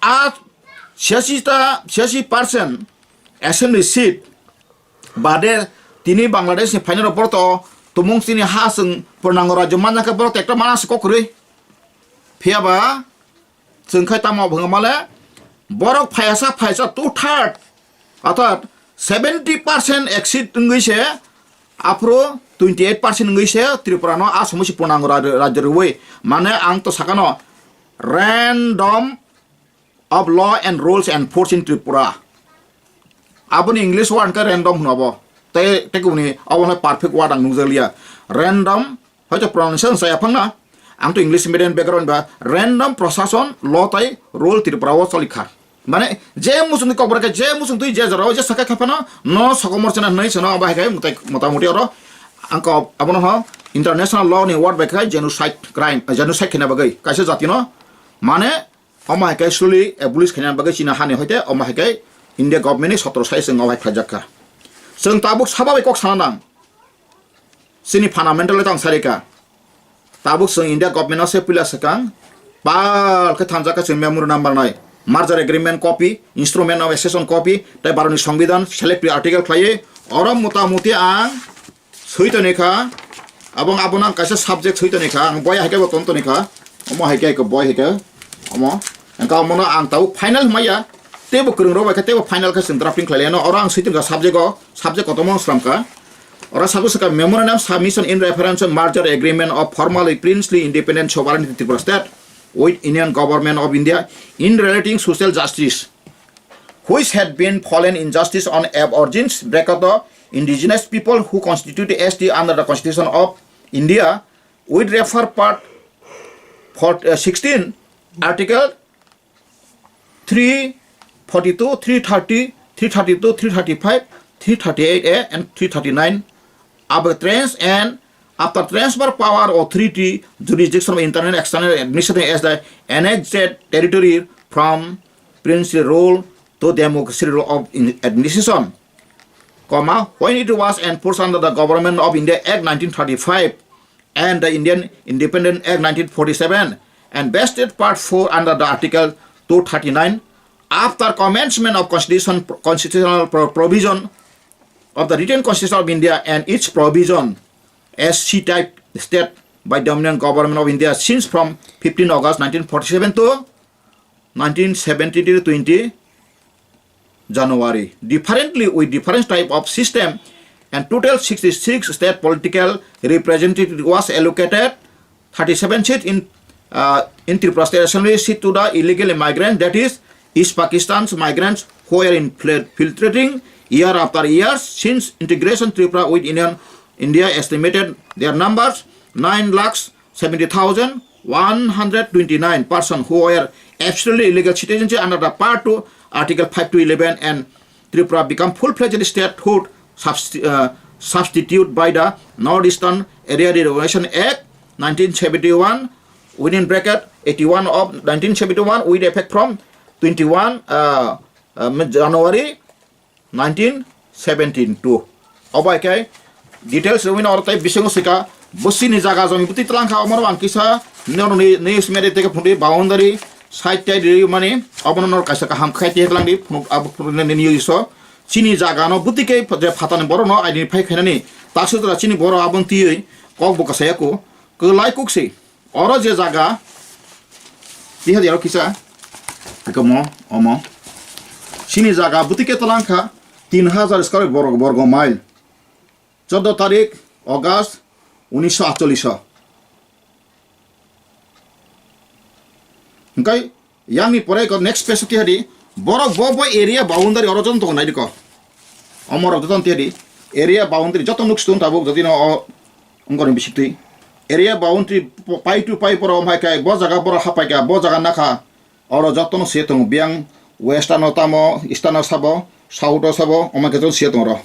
a siasi ta, siasi percent assembly seat bade tini Bangladesh ni phainai rok borok to tumung chini ha chwng purnango rajyo manya khe borok to ekta mana se kok kwrwi. Phiya ba chwng khai tamo bwkha male borok phayasa phaisa two third orthat seventy percent exit wngwi se aphuru twenty eight percent wngwi se Tripura no a somosi purnango rajyo rwi mane ang to sakano random of law and rules enforced in Tripura. Aboni English word hwnkhe random hwno abo. Tei, tei kubuni abo hwnkhe perfect word ang nukjakliya. Random, hoito pronunciation saya phangna. Ang to English medium background ba random prosason law tai rule Tripura o cholikha. Mane je muchungtwi kokbora khe je muchungtwi je jora o je sakai khaphano no sokomor chana hwnwi sano abo hai khe mutai motamoti oro ang kok abono ho international law ni word bai khe genocide crime, genocide khina bagwi kaisa jati no mane Omo hai khe slowly abolish khaina bagwi chini hani hoite omo hai khe India government ni sotro sai chwng omo hai khlaijak kha. Chwng tabuk saba bai kok sana nang. Chini fundamental tong sarika. Tabuk chwng India government no se puila swkang pal khe thanjak kha chwng memorandum barnai. Merger agreement copy, instrument of accession copy, tei Bharat ni Songbidan selective article khlaiwi oro mota moti ang swi toni kha, abo ang abono ang kaisa subject swi toni kha, ang boi hai khe bo ton toni kha, omo hai khe boi hai khe, omo, engka omono ang tabuk final hwnmaya, teibo kwrwng rok bai khe teibo final khe chwng drafting khlai laino, oro ang swi toni kha subject o, subject kotorma sram kha, oro subject swkha memorandum submission in reference to merger agreement of formerly princely independent sovereignty Tripura state with Union Government of India in relating social justice. Which had been fallen injustice on Aborigines, bracket, indigenous people who constitute S T under the Constitution of India, with refer part for, uh, sixteen, article three forty-two, three thirty, three thirty-two, three thirty-five, three thirty-eight A and three thirty-nine, arbitrance and after transfer power authority jurisdiction of internal external administration as the annexed territory from princely rule to democracy rule of in-, administration, comma, when it was enforced under the Government of India Act nineteen thirty-five and the Indian Independent Act nineteen forty-seven and vested part four under the Article two thirty-nine after commencement of constitution, constitutional pro-, provision of the written Constitution of India and its provision as C type state by Dominion Government of India since from fifteen August nineteen forty-seven to nineteen seventy to twenty January, differently with different type of system, and total sixty-six state political representative was allocated, thirty-seven seat in, uh, in Tripura State Assembly seat to the illegal immigrants, that is, East Pakistan's migrants who are infil-, infiltrating year after year since integration Tripura with Union India estimated their numbers nine lakhs seventy thousand one hundred twenty-nine person who were absolutely illegal citizenship under the Part two, Article five to eleven, and Tripura become full-fledged statehood substi-, uh, substitute by the Northeastern Area Reorganization Act nineteen seventy-one, within bracket eighty-one of nineteen seventy-one, with effect from twenty-one, uh, uh, January nineteen seventy-two. Obo hai khe details rwino oro tei bisingo sika bwsini jaga joni bwtwi twlang kha, omo ang kisa noroni news media tei phunui boundary side tei rwi mani obono nor kaisa kaham khai tei twlang di phunuk abo phunuk ni news o chini jaga no bwtwi khe je phatani borok no identify khainani ta sudra chini borok abon twiwi kok bo kasaya ko kwlai kuk se. Oro je jaga, piha diaro kisa, ikomo, omo. Chini jaga bwtwi khe twlang kha tin hajar square borgo, borgo mile. Chordo tarik August unisho atchollish o. Hingkai Yang ni pore ko next page tihadi, borok bo bo area boundary oro joto tongo naidi ko. Omorok joto tihadi, area boundary joto nuk stone tabuk jodi no o ongkoni bisik twi. Area boundary pai to pai borok omhai kai bo jaga borok hapai ka bo jaga nakha oro joto no se tongo biyang west ano tamo east ano sabo south o sabo omhai kai joto se tongo oro.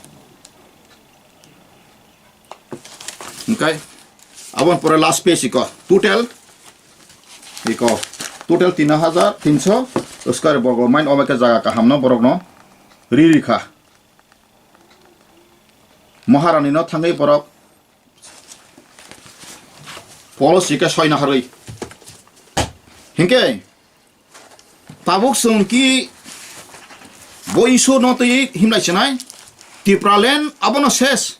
Hingkai aboni pore last page iko total Iko total tin hajar tinso square borgo mile omo khe jaga kaham no borok no ri ri kha. Maharani no thangwi borok policy khe soina harwi. Hinkhe tabuk chwng ki bo issue no twi himlai chinai Tipraland abono ses.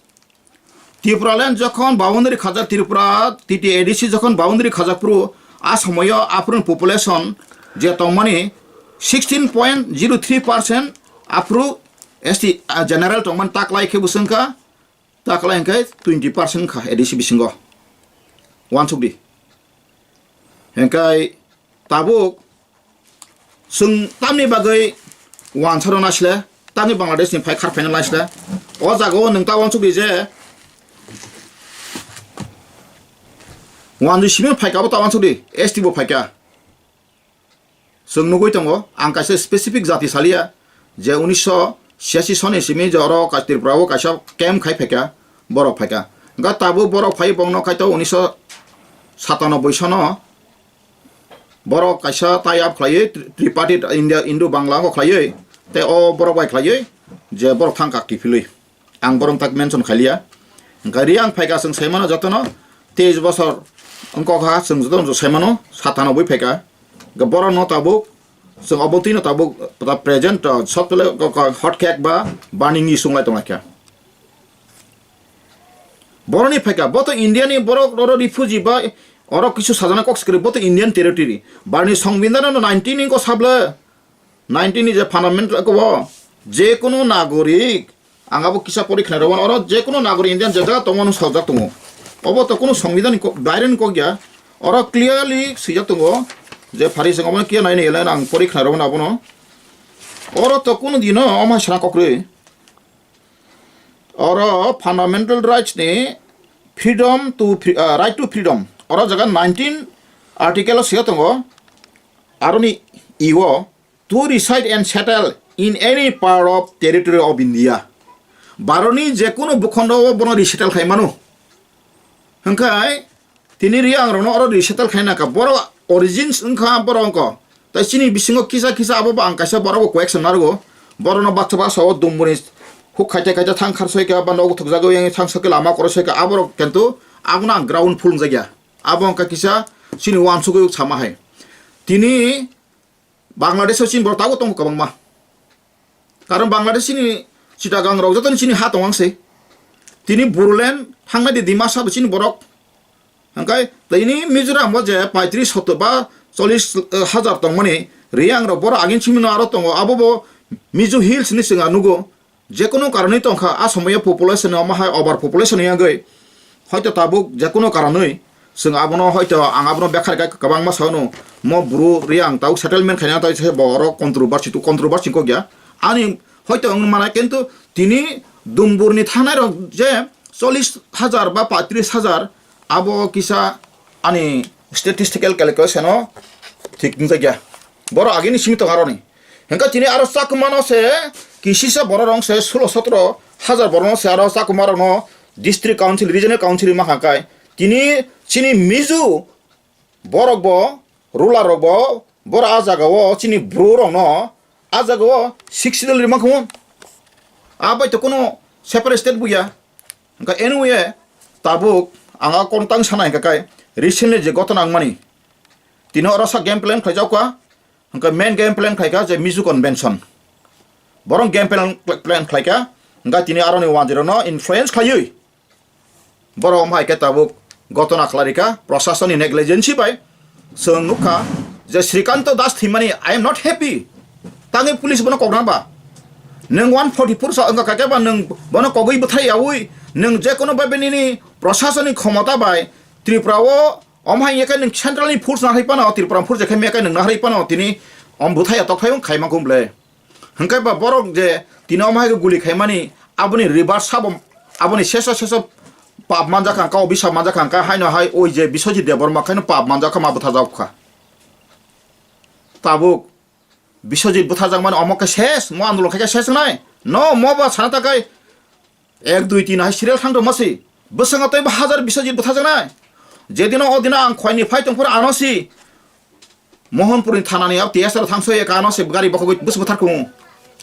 Tipraland jokhon boundary khajak Tripura T T A D C jokhon boundary khajak phuru a somoyo aphuru population je tongmani sixteen point zero three percent aphuru S T, ah, general tongmani taklai khe bwswng kha, taklai hwnkhe twenty percent kha A D C bisingo. Wansuk di. Hingkai tabuk chwng tamni bagwi wansaro naisle, tamni Bangladesh ni phai khar phaina naisle. O jaga o nwng ta wansuk di je wanjwi simi phaika abo ta wansuk di, S T bo phaika. Chwng nugwi tongo, ang kaisa specific jati saliya je unisho siasi soni simi je oro ka-, Tripura o kaisa camp khai phaika, borok phaika. Hwnkhe tabuk borok phai bongno khaito unisho satanoboi sono borok kaisa tie up khlaiwi tri-, tripartite India, Indo Bangla o khlaiwi tei o borok bai khlaiwi je borok thang kak kiphilwi. Ang borok tak mention khailiya. Hwnkhe Reang phaika chwng saimano jotono teis bosor wngkok ha chwng jotono saimano satanoboi phaika. Hwnkhe borokno tabuk chwng obo twino tabuk ta present, uh, sotpele ko-, ko-, hot cake ba burning ni sunglai tonglaikha. Boroni phaika, bo to India ni borok oro refugee ba oro kisu sajana kok sikri, bo to Indian territory. Barni songbidhan no nineteen ni ko sable, nineteen ni je fundamental ko bo, je kono nagorik, ang abo kisa pori khna rwmani, oro je kono nagorik Indian je jaga tongo no sojak tongo. Obo to kono songbidhan ni ko, baire ni kok ya. Oro clearly swijak tongo je phari sing obo kiya nai ni ele ang pori khna rwmani abono. Oro to kono dino omo hai sana kok rwi. Oro fundamental rights ni freedom to free, ah, right to freedom. Oro jaga nineteen article o swiya tongo. Aroni i o to reside and settle in any part of territory of India. Bharoni jekunu bukhondo o bono resettle khai mano. Hwnkhe tini Reang rokno oro resettle khaina kha. Borok origins wngkha borok wngkha. Tai chini bisingo kisa kisa abo bo ang kaisa borok bo question narwgo. Borokno baksa baksa o Dumbuni huk khaita khaita thang khar soika ba nogo thokjagwi yang thang soika lama koro soika aborok kintu abono ang ground phulungjak ya. Abo wngkha kisa chini uansugwi sama hai. Tini Bangladesh o chini borok tabuk tongo kwbangma. Karon Bangladesh ni Chittagong rok joto ni chini ha tong ang se. Tini Bodoland thangna di Dimasa bo chini borok. Hingkai tini Mizoram o je paitris sotto ba chollis hajar tongmani Reang rok borok agin simi no aro tongo. Abo bo Mizo Hills ni chwng nugo. Jekunu karonwi tongkha, a somoyo population omo hai over population yagwi. Hoito tabuk jekunu karonwi chwng abono hoito ang abono bekhar khe kwbangma sano mo bru Reang tabuk settlement khaina tei se borok controversy to controversy kok ya. Ani hoito wng mano kintu tini Dumburni thanai rok je chollis hajar ba paitris hajar abo kisa ani statistical calculation o thik wngjakya. Borok agini simi tong aroni. Hingke tini aro Chakma no se kisisa borok rong se sulo sotro hajar borok no se aro Chakma rok no district council, regional council ma kha kai. Tini chini Mizo borok bo, ruler rok bo, boro a jaga o chini bru rok no a jaga o sixth schedule rimang khumu. A bai to kuno separate state buya. Hingke anyway, tabuk ang a kono tang sana hingka kai recently je gotona wngmani. Tini oro sa game plan khlaijak kha, hingke main game plan khlaika je Mizo convention. Borok game plan, plan khlaika, hingke tini aroni wanjwirokno influence khlaiwi. Borok omo hai khe tabuk gotona khlai rikha, prosasoni negligence bai. Chwng nukha je Srikanto Das thwimani, "I am not happy." Tangwi police bono kokna ba? Nwng one forty-four sa wngkha khe ba nwng bono kogwi bwthai yaui nwng je kono bai nini prosasoni khomota bai Tripura o omo hai khe nwng central ni force nahai pano, Tripura force khe me khe nwng nahai pano tini om bwthai ya tokthai wng khaima kum ble. Hingke ba borok je tini omo hai khe guli khaimani, aboni reverse sabo, aboni seso seso pap manjakha, kau bisa manjakha, haino hai oi je Biswajit Debbarma khaino pap manjakha, ma bwthajak kha. Tabuk Biswajit bwthajakmani omo khe ses, mo andolon khe khe ses wngnai. No, mo ba sana ta kai ek dui tin hai serial thang tongma si. Bwskango tei bo hajar Biswajit bwthajaknai. Jedino o dino ang khoini phai tongphuru ano si. Mohanpurni thanani abo T S R thangso eka ano se gari bokhogwi bwswk bwthar kung.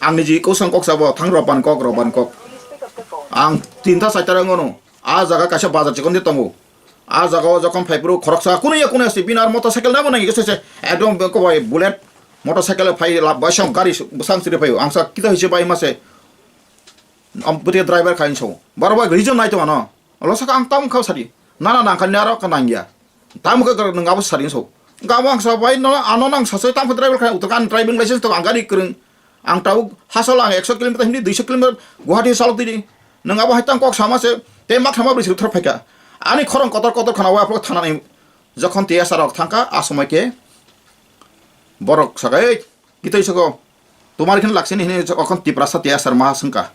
Ang niji kosong kok sabo thang roban kok, roban kok. Ang tinta chaita rang ono. A jaga kaisa bazar chikon de tongo. A jaga o jokhon phaiphuru khoroksa kunuya kunuya se binar motorcycle nabo nang se se ekdom ko bai bullet motorcycle phai lab bai song gari bwsang siri phaio. Ang sa kita hise bai ma se. Am bwtwi driver khain so. Baro bai reason nai to ano. Olo saka ang tam kha sadi. Nana nang kha naro ka nang ya. Tam kha kha nang abo sadi so. Gabo ang sa bai no ano nang sa sai tam kha driver kha utur kan driving license to ang gari kwrwng. Ang tau hasal ang ekso kilometer hindi duiso kilometer Guwahati salok didi. Nang abo hai tam kok sama se te mak sama bisi uthar phaika. Ani khorang kotor kotor khana wa pro thana ni jokhon te asarok thangka asomai ke borok sagai. Kitoi soko, "Tomar ekhane laksini hini okon Tiprasa tei asar maha sengka."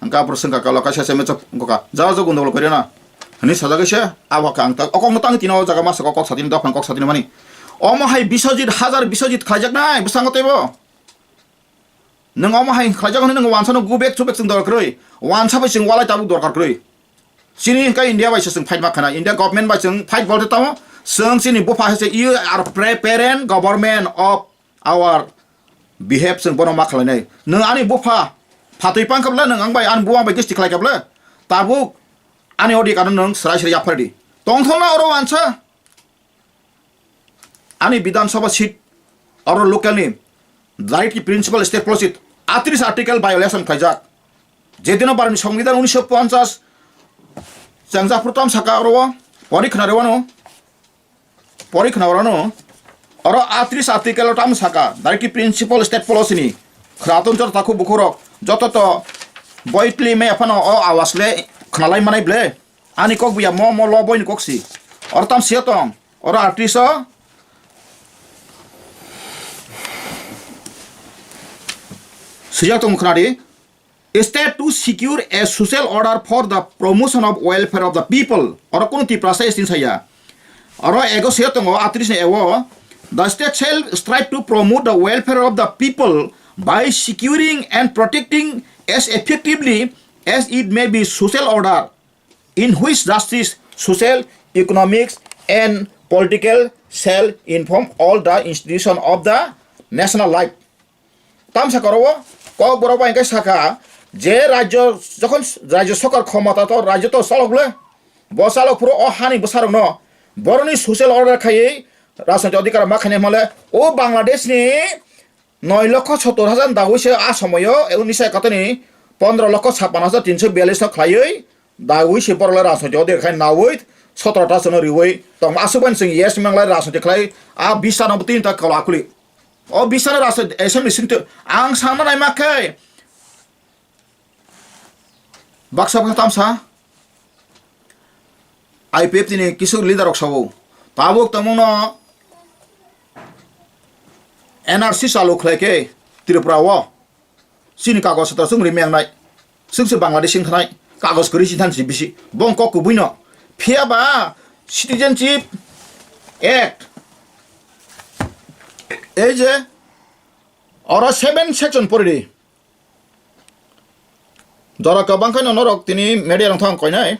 Angka apor sengka kalo kaisa se mechok goka, "Jao jo gundogol kori na." Hini sajagwi se, abo kha ang tak, okong tang tino o jaga masa kok satini dophang kok satini mani. Omo hai Biswajit, hajar Biswajit khlaijak nai, bwskango teibo. Nwng omo hai khlaijak hwnwi nwng wansa no go back to back chwng dorkar kwrwi. Wansa bai chwng walai tabuk dorkar kwrwi. Chini hwnkhe India bai se chwng fight ma khana, India government bai chwng fight bolte tamo, chwng chini bupha hai se, "You are pre-, parent government of our behalf," chwng bono ma khlainai. Nwng ani bupha phatwi pangkha bwle, nwng ang bai ani buma bai kisti khlai kha bwle, tabuk ani odhikar no nwng swrai swrai yaphardi. Tongthokna oro wansa. Ani Bidhan Sabha seat oro local ni Directive Principle State Policy atris article violation khaijak. Jedino Bharatni Songbidan unisho ponchas chengjaphru tam saka oro o porikhna rewano, porikhna rwano oro atris article o tam saka Directive Principle State Policy ni khraton jor takhu bukhurok joto to boitli me aphano o awas le khnalai manai ble. Ani kok buya mo, mo lo boini kok si. Oro tam siya tong. Oro artist o. Sijak tong khna di. State to secure a social order for the promotion of welfare of the people. Oro kuno Tiprasa estin saya. Oro ego siya tongo, atris ni ego. The state shall strive to promote the welfare of the people by securing and protecting as effectively as it may be social order in which justice, social, economics, and political shall inform all the institution of the national life. Tamsa koro o kok borok bai hwnkhe sakha je rajyo jokhon rajyo sokar khomota to rajyo to chalok le, bo chalok phuru o hani bwsarokno boroni social order khaiwi rajnoitik adhikar ma khainai hwnle o Bangladesh ni noi lokho sottor hajar dawi se a somoyo, unisa ekatini pondro lokho sappan hajar tinso biyallis no khlaiwi dawi se borok le rajnoitik o derkhai nawi sotro ta chwngno riwi tongma aswk bai chwng yes manglai rajnoitik khlai a bisa no tini ta kala kuli o bisa no rajnoitik assembly singto ang sama nai ma khe baksa baksa tamsa I P F T ni kisuk leader rok sabo tabuk tongmung no N R C chalu khlai khe Tripura o chini kagoj satra chwng ri mengnai chwng se Bangladesh wng thanai kagoj kwrwi si thansi bisi bong kok kubui no phiya ba citizenship act Ei je oro seven section pori di. Jora kwbang khe no norok tini media rok thang koinai.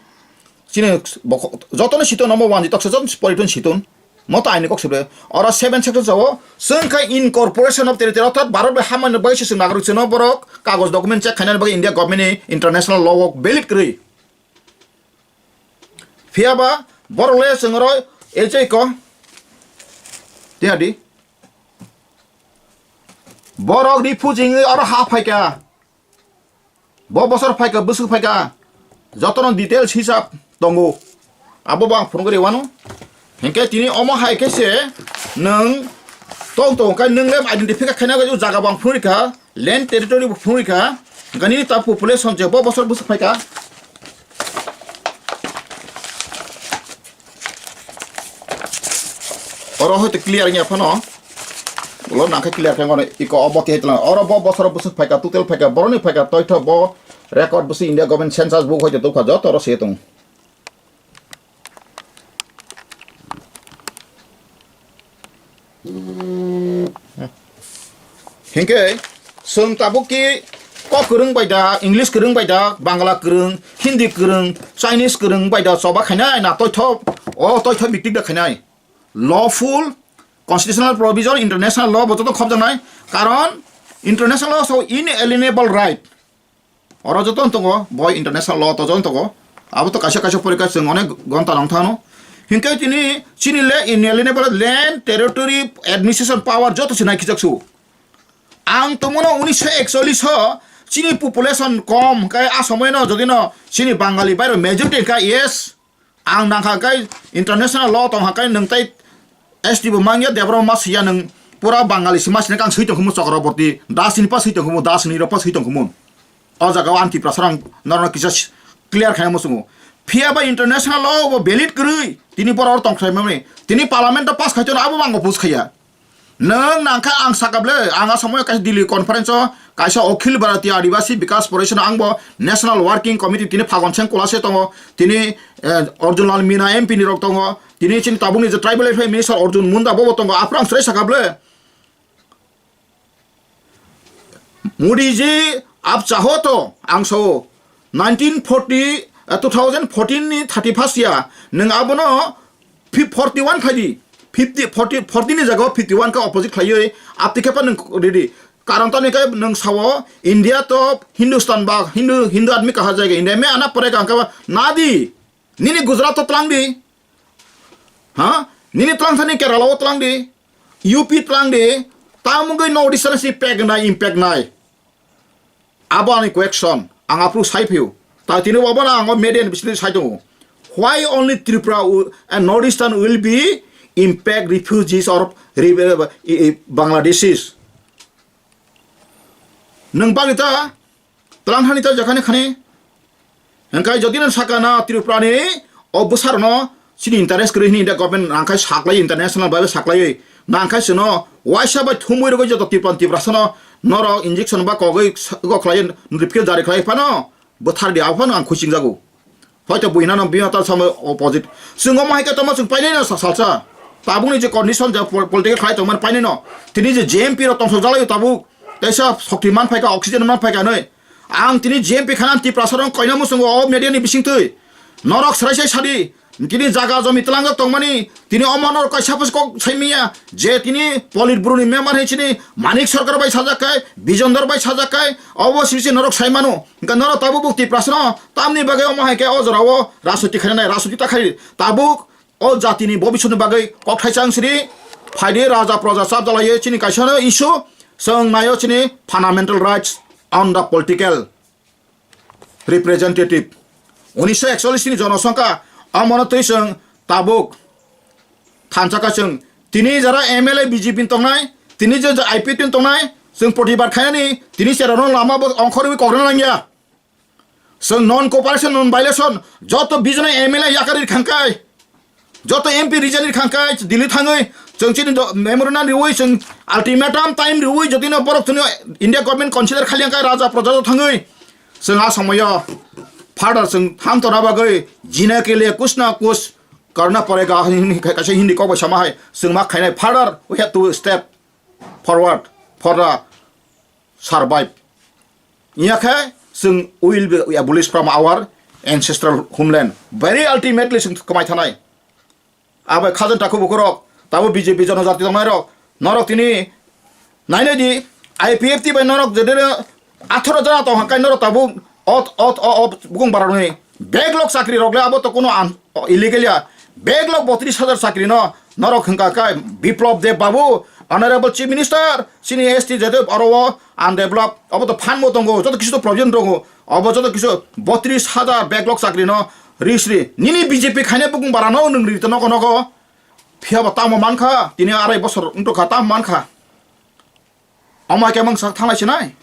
Chini bokho-, jotono siton omo wanji toksa jotono pori tun siton. Mo ta aini kok sibre. Oro seven section sao. Chwng khe incorporation of territory, orthat Bharat bai hamani bagwi se chwng nagaruk chwngno borok kagoj document check khainani bagwi India government ni international law o valid kwrwi. Phiya ba borok le chwng oro ejai ko. Tiyadi. Borok refugee wngwi oro ha phaikha. Bo bosor phaikha, bwswk phaikha. Jotono details hisab tongo. Abo bo ang phunugwi rewano. Hinkhe tini omo hai khe se nwng tong tong khe nwng le identify khaina jaga bo ang phunugwi kha. Land territory bo phunugwi kha, hwnkhe nini ta population je bo bosor bwswk phaikha. Oro hoito clear wngya phano, ulo nangkhe clear khe ngono iko obo khe tlang. Oro bo bosor bwswk phaikha, total phaikha, boroni phaikha, toitho bo record bwswk India government census book hoito tubkha, joto oro se tong. Hinkhe chwng tabuk ki kok kwrwng bai da, English kwrwng bai da, Bangla kwrwng, Hindi kwrwng, Chinese kwrwng bai da choba khainai na toitho, o toitho meeting da khainai. Lawful, constitutional provision, international law bo joto khobjaknai. Karon international law so inalienable right. Oro joto tongo, bo international law to joto tongo. Abo to kaisa kaisa porikha chwng onek gonta nang thano. Hinkhe tini chini le inalienable land, territory, administration power joto se nai khichak su. Ang tongmano unisho ekchollish o chini population kom, khe a somoino jodi no chini Bangali bairo majority kha, yes. Ang nangkha khe international law tongkha khe nwng tei S T bo mangya, Debra ma siya nwng pura Bangali si ma sini kang sui tongkhumu Chakraborty, das ni pa sui tongkhumu, das ni rok pa sui tongkhumu. O jaga o ang Tiprasa rang norok kisa clear khaina muchungo. Phiya ba international law bo valid kwrwi tini borok tongkhlai mani. Tini parliament o pass khai tono abo bo ang oppose khaiya. Nwng nangkha ang sakable, ang a somoyo kaisa Delhi conference o kaisa Akhil Bharatiya Adivasi Bikas Foundation ang bo National Working Committee tini Phagon Seng Kolase tongo, tini, eh, Arjun Lal Meena M P ni rok tongo, tini chini tabukni je Tribal Affairs Minister Arjun Munda bobo tongo, aphuru ang chwrai sakable. Modi ji, aap chaho to, ang sao, nineteen forty, eh, two thousand fourteen ni thirty first ya, nwng abono fif-, forty one khai di, fifty, forty, forty ni jaga o fifty one khe opposite khlaiwi, apti khe pa nwng ready. Karon tamni khe nwng sao, India to Hindustan ba Hindu, Hindu admi kaha jaiga, India me ana pore ka, ang khe ba nadi, nini Gujarat to tlang di, ha? Nini tlang thani Kerala o tlang di, U P tlang di, tamungwi North Eastern si pek nai, impact nai. Abo ani question, ang aphuru sai phio. Ta tini bo bono ang o media ni bisingtwi sai tongo. Why only Tripura wi-, and North Eastern will be impact refugees or re-, i-, i-, Bangladeshis? Nwng bagwi ta tlang thani ta jakhani khani. Hingkai jodi no saka na Tripura ni o bwsarok no chini interest kwrwi hini India government nangkhai saklai international bai saklaiwi nangkhai chwngno waisa bai thumwi rwgwi joto Tripura Tiprasa no norok injection ba kogwi sa-, go khlai notification jari khlai phano bwthar di aphano ang khuising jago. Hoito buina no bima tal samo opposite. Chwng omo hai khe tongma chwng painai no sa-, salsa. Tabukni je condition je pol-, political khlai tongmani painai no. Tini je J M P rok tongsok jalai tabuk. Teisa shokti man phaika, oxygen man phaika nai. Ang tini J M P khana Tiprasa rok koina muchungo o media ni bisingtwi. Norok srai sai sadi. Tini jaga jomi tlangjak tongmani. Tini omo norok kaisa pos kok saimiya. Je tini Politburo ni member hai chini Manik Sarkar bai sajak kai, Bijon Dor bai sajak kai. Obo sisi norok saimano. Hingke norok tabuk buk Tiprasa no. Tamni bagwi omo hai khe o jora o rajniti khainai, rajniti ta khai. Tabuk o jatini bobiswtni bagwi kokthaisa wng sidi, phaidi raja proja chapjalaiwi chini kaisano issue, chwng naio chini fundamental rights on the political representative. Unisho ekchollish ni jonosongkha, omono twi chwng tabuk thansa kha chwng. Tini jara M L A B J P ni tongnai, tini je je I P F T ni tongnai, chwng protibad khainani, tini cherano lama bo ongkhorwi kok rwna nangya. Chwng non cooperation, non violation, joto bijno M L A yakarwi khangkai, joto M P resign rwi khangkai, Delhi thangwi, chwng chini do-, memorandum riwi, chwng ultimatum time riwi, jotino borok chwngno India government consider khali angkai, raja proja thangwi, chwng a somoyo further chwng thang tona bagwi, jina ke liye kuch na kuch karna padega, kaisa Hindi kok bai sama hai, chwng ma khainai, further we have to step. forward for the survive. Iya khe chwng will be abolish from our ancestral homeland. Very ultimately chwng kwmai thanai. Abo khajang takhuk bukhurok, tabo B J P jonojati tongnairok, norok tini nainai di, I P F T bai norok jedere atharo jana tong hwnkhai norok tabuk ot, ot, o, o, bukung bararokni backlog chakri rok le abo to kuno an, o, illegal ya. Backlog botris hajar chakri no norok hwnkha khe Biplab Deb Babu, Honorable Chief Minister, chini S T jete oro o undeveloped, abo to phanbo tongo, joto kisu to provision tongo, abo joto kisu botris hajar backlog chakri no risri. Nini B J P khaina bukung bara no nwng ri to nogo nogo. Phiya ba tamo mankha, tini arai bosor wngtokha, tamo mankha. Omo hai khe mangsa thanglai sinai.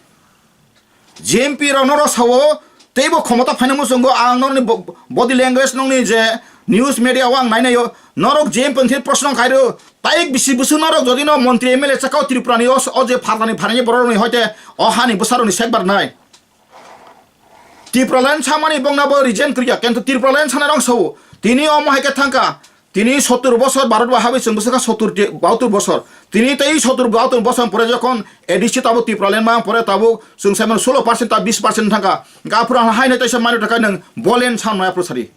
G M P rok norok sao, teibo khomota phaina muchungo ang norokni bo-, body language nokni je news media o ang nainaio. Norok G M P ni proshno khairo, tai bisi bwswk norok jodi no montri M L A chakao Tripura ni o, o je phartani phaini borok rokni hoite o hani bwsarokni sekbar nai. Tipraland samani bongna bo resign kwrwya, kintu Tipraland sana rong sao. Tini omo hai khe thangkha. Tini sottur bosor Bharat bai habwi chwng bwswkha sottur ti-, bahattur bosor. Tini tei sottur bahattur bosor pore jokhon A D C tabuk Tipraland ma pore tabuk chwng saimano solo percent ta bis percent thangkha. Hwnkhe aphuru ang haino teisa mano thangkha nwng bolen sam nai aphuru sari.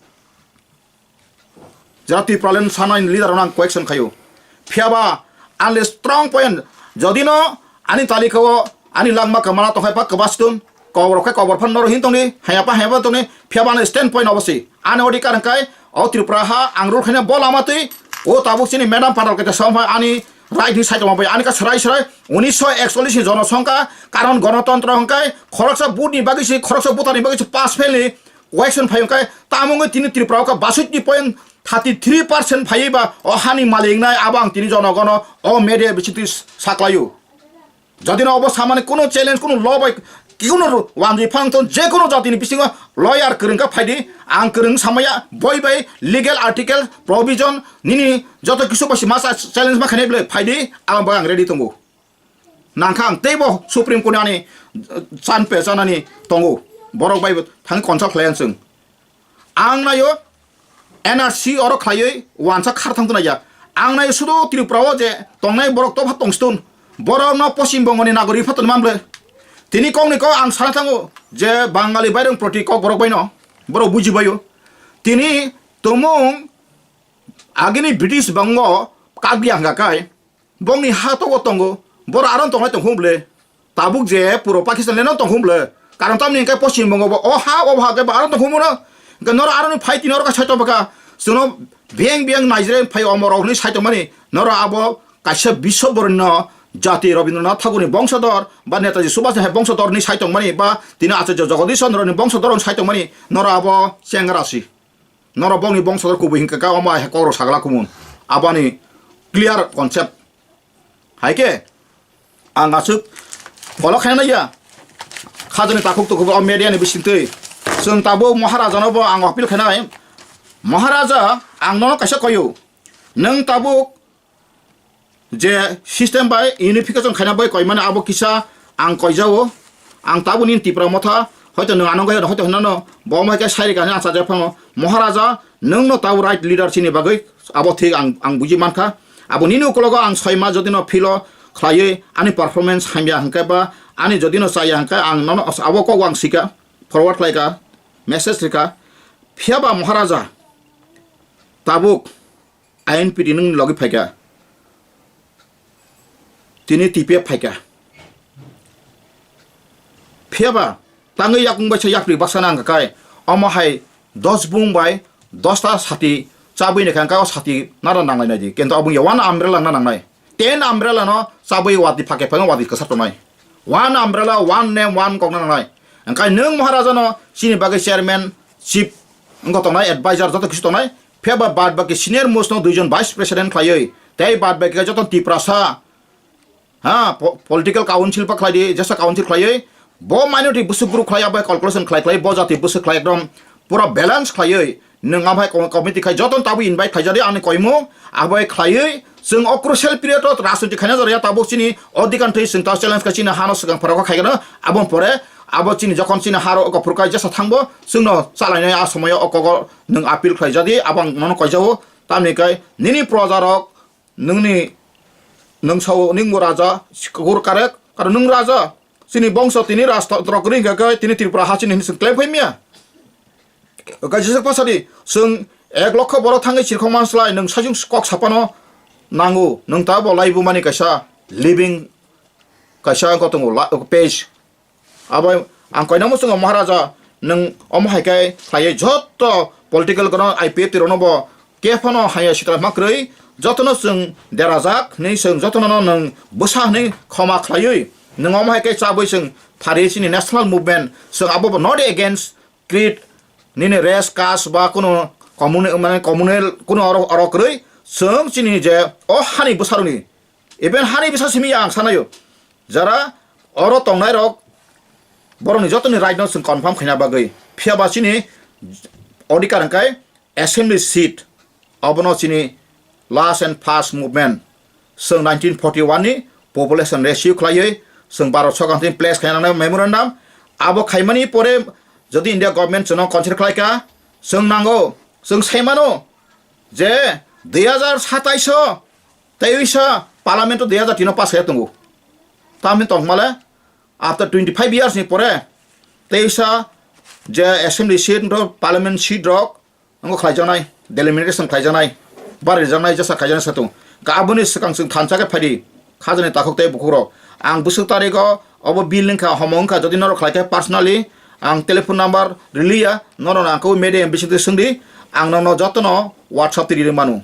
Jara Tipraland sanai leader rok ang question khaio. Phiya ba ang le strong point. Jodi no ani talika o ani langma kwmana tongkhai pa kwbastung, kobor khe kobor phan noro hin tongni, haya pa haya pa tongni, phiya ba ang le stand point obosi. Ani odhikar hwnkhe o Tripura ha ang rule khaina bo lama twi o tabuk chini madam Patal Keta Sawma ani right ni side ma bai ani ka srai srai unisho ekchollish ni jonosongkha, karon gonotontro hwnkhe khoroksa vote ni bagwi se khoroksa voter ni bagwi se pass fail ni Waison phai wngkha, tamo wngwi tini Tripura o kha basukni point thirty three percent phaiwi ba o hani malik wngnai, abo ang tini jonogono o media bisingtwi saklaio. Jodi no obo samani kuno challenge, kuno law bai, kuno wanjwi phang thon, je kuno jatini bisingo lawyer kwrwng kha phaidi, ang kwrwng samaya, boi bai legal article, provision, nini joto kisu bai se masa challenge ma khainai bwle phaidi, ang bai ang ready tongo. Nangkha ang teibo Supreme Court ni ani, uh, chan pe chanani tongo. Borok bai bo thang consult khlai ang chwng. Ang nayo N R C oro khlaiwi wansa khar thang tuna ya. Ang nayo sudo Tripura o je tongnai borok topha tongstun. Borok no Poschim Bongo ni nagorik phatoni mamble. Tini kok ni kok ang sana thango je Bangali bairung proti kok borok bai no. Borok buji baio. Tini tumung agini British bango kagri ang kai. Bongni ha togo tongo, boro aro tonglai tongkhung bwle. Tabuk je puro Pakistan leno tongkhung bwle. Karon tamni hwnkhe Poschim Bongo bo o ha, o ha khe bo aro tongkhung bono. Hwnkhe noro aroni phai tini oro kha saitok bwkha. Chwngno biyang biyang Naijirai phai omo rok hwnwi saitok mani. Noro abo kaisa biswoborono jati Rabindranath Thakurni bongsotor ba Netaji Subhash ni hai bongsotor hwnwi saitok mani ba tini Acharya Jagadish Chandra ni bongsotor hwnwi saitok mani. Noro abo chengra si. Norok bongni bongsotor kubui hinkhe kha omo hai kokrok sagala kumun. Aboni clear concept. Hai khe ang aswk follow khaina ya. Khajani takhuk tukhuk o media ni bisingtwi. Chwng tabuk Maharaja no bo ang appeal khainai. Maharaja, ang nono kaisa koyo. Nwng tabuk je system bai unification khaina bai koimani abo kisa ang koijao. Ang tabuk nini Tipra Motha, hoito nwng ano gaya, hoito hinano bo omo hai khe sai rika hinwi ang sajak phango. Maharaja, nwng no tabuk right leader chini bagwi abo thik ang, ang buji mankha. Abo nini ukulogo ang soi ma jodi no feel o khlaiwi ani performance hamya hwnkhe ba ani jodi no chaya hwnkhe ang nono abo kok ang sika forward khlaika, message rika. Phiya ba Maharaja, tabuk I N P T nwng logi phaikha. Tini T P F phaikha. Phiya ba tangwi yakung bai se yapri baksa nang kai. Omo hai dos bung bai dos ta sati chabwi ni kha, o sati nara nanglai nai di. Kintu abung ya one umbrella na nangnai. Ten umbrella no chabwi wati phake phang wati kwsap tongnai. One umbrella, one name, one kok na nangnai. Hwnkhe nwng Maharaja no chini bagwi chairman, chief wngkha tongnai, advisor joto kisu tongnai. Phiya ba bad baki senior most no duijon vice president khlaiwi, tei bad baki khe joto Tiprasa, ha, po-, political council pa khlai di, jesa council khlaiwi, bo minority bwswk group khlai, abo hai calculation khlai khlai, bo jati bwswk khlai, ekdom pura balance khlaiwi, nwng abo hai com-, committee khai joto tabuk invite khlai jadi, ani koimu, abo hai khlaiwi, chwng o crucial period o rajniti khaina jora ya, tabuk chini odhikar thwi chwng ta challenge kha chini hano swkang phara kho khai gano, abo pore, abo chini jokhon chini haro oko phurkai jesa thangbo, chwngno chalainai a somoyo o kogo nwng appeal khlai jadi, abo ang nono koijao, tamni kai nini proja rok, nwngni Nwng sao nwng bo raja, sikur karek, karon nwng raja. Chini bongso tini rajtantro kwrwi hwnkhe tini Tripura ha chini hinwi chwng claim khai maya. Kaisa pasadi chwng ek lokho borok thangwi chirkhok man slai nwng sajung kok sapano nango. Nwng ta bo laibumani kaisa living kaisa wngkha tongo la-, page. Abo ang koinamo chwngo Maharaja, nwng omo hai khe khlaiwi joto political ground I P F T rokno bo kephano haya sitra ma kwrwi, jotono chwng derajak hwnwi chwng jotono nwng bwsa hwnwi khoma khlaiwi, nwng omo hai khe chabwi chwng phari chini national movement, chwng abo bo not against creed, nini race, caste ba kuno communal, mane communal kuno oro, oro kwrwi, chwng chini je o hani bwsarokni, even hani bwsa simi ang sanayo, jara oro tongnai rok borokni jotoni right no chwng confirm khaina bagwi, phiya ba chini odhikar hwnkhe assembly seat, obono chini last and first movement. Chwng nineteen forty one ni population ratio khlaiwi chwng Bharat Sorkar thani place khaina nangnai memorandum. Abo khaimani pore jodi India government chwngno consider khlai kha, chwng nango, chwng sai mano je dui hazar satais o, teisa parliament o dui hazar tin o pass khe tongo. Tamni tongmale after twenty five years ni pore teisa je assembly seat rok, parliament seat rok, Wngkha khlaijaknai, delimitation khlaijaknai, barijaknai, jesa khlaijaknai satung. Aboni swkang chwng thansa khe phaidi, khajani takhuk tei bukhukrok. Ang bwswk tarigo obo bill wngkha, homo wngkha, jodi norok khlaikhe personally, ang telephone number riliya, norok ang khe media bisingtwi swngdi, ang nono jotono WhatsApp twi rirwi manu.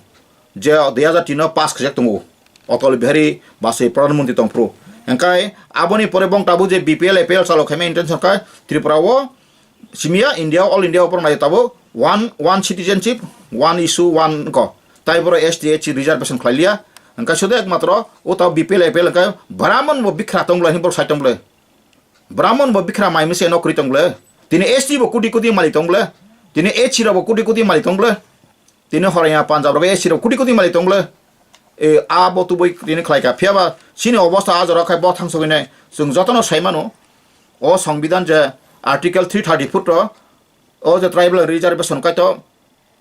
Je dui hazar tin o pass khaijak tongo, Atal Bihari Bajpayee Pradhan Mantri tongphuru. Hwnkhe aboni pore bong tabuk je B P L, A P L chalo khaima intention khe Tripura o, simiya India, all India o borok nai tabuk one, one citizenship, one issue, one ko. Tai borok S T, S C reservation khlai liya. Hwnkhe sudu ekmatro o tabuk B P L, A P L hwnkhe Brahman bo bikhra tong bwle, hini borok sai tong bwle. Brahman bo bikhra mai mese no kwrwi tong bwle. Tini S T bo koti koti malik tong bwle. Tini S C rok bo koti koti malik tong bwle. Tini horaya Punjab rok S C rok koti koti malik tong bwle. E, a bo tubui tini khlai kha. Phiya ba chini obosta a jora khai bo thang sogwi nai. Chwng jotono sai mano. O Songbidan je Article three thirty four to, o je tribal reservation kai to,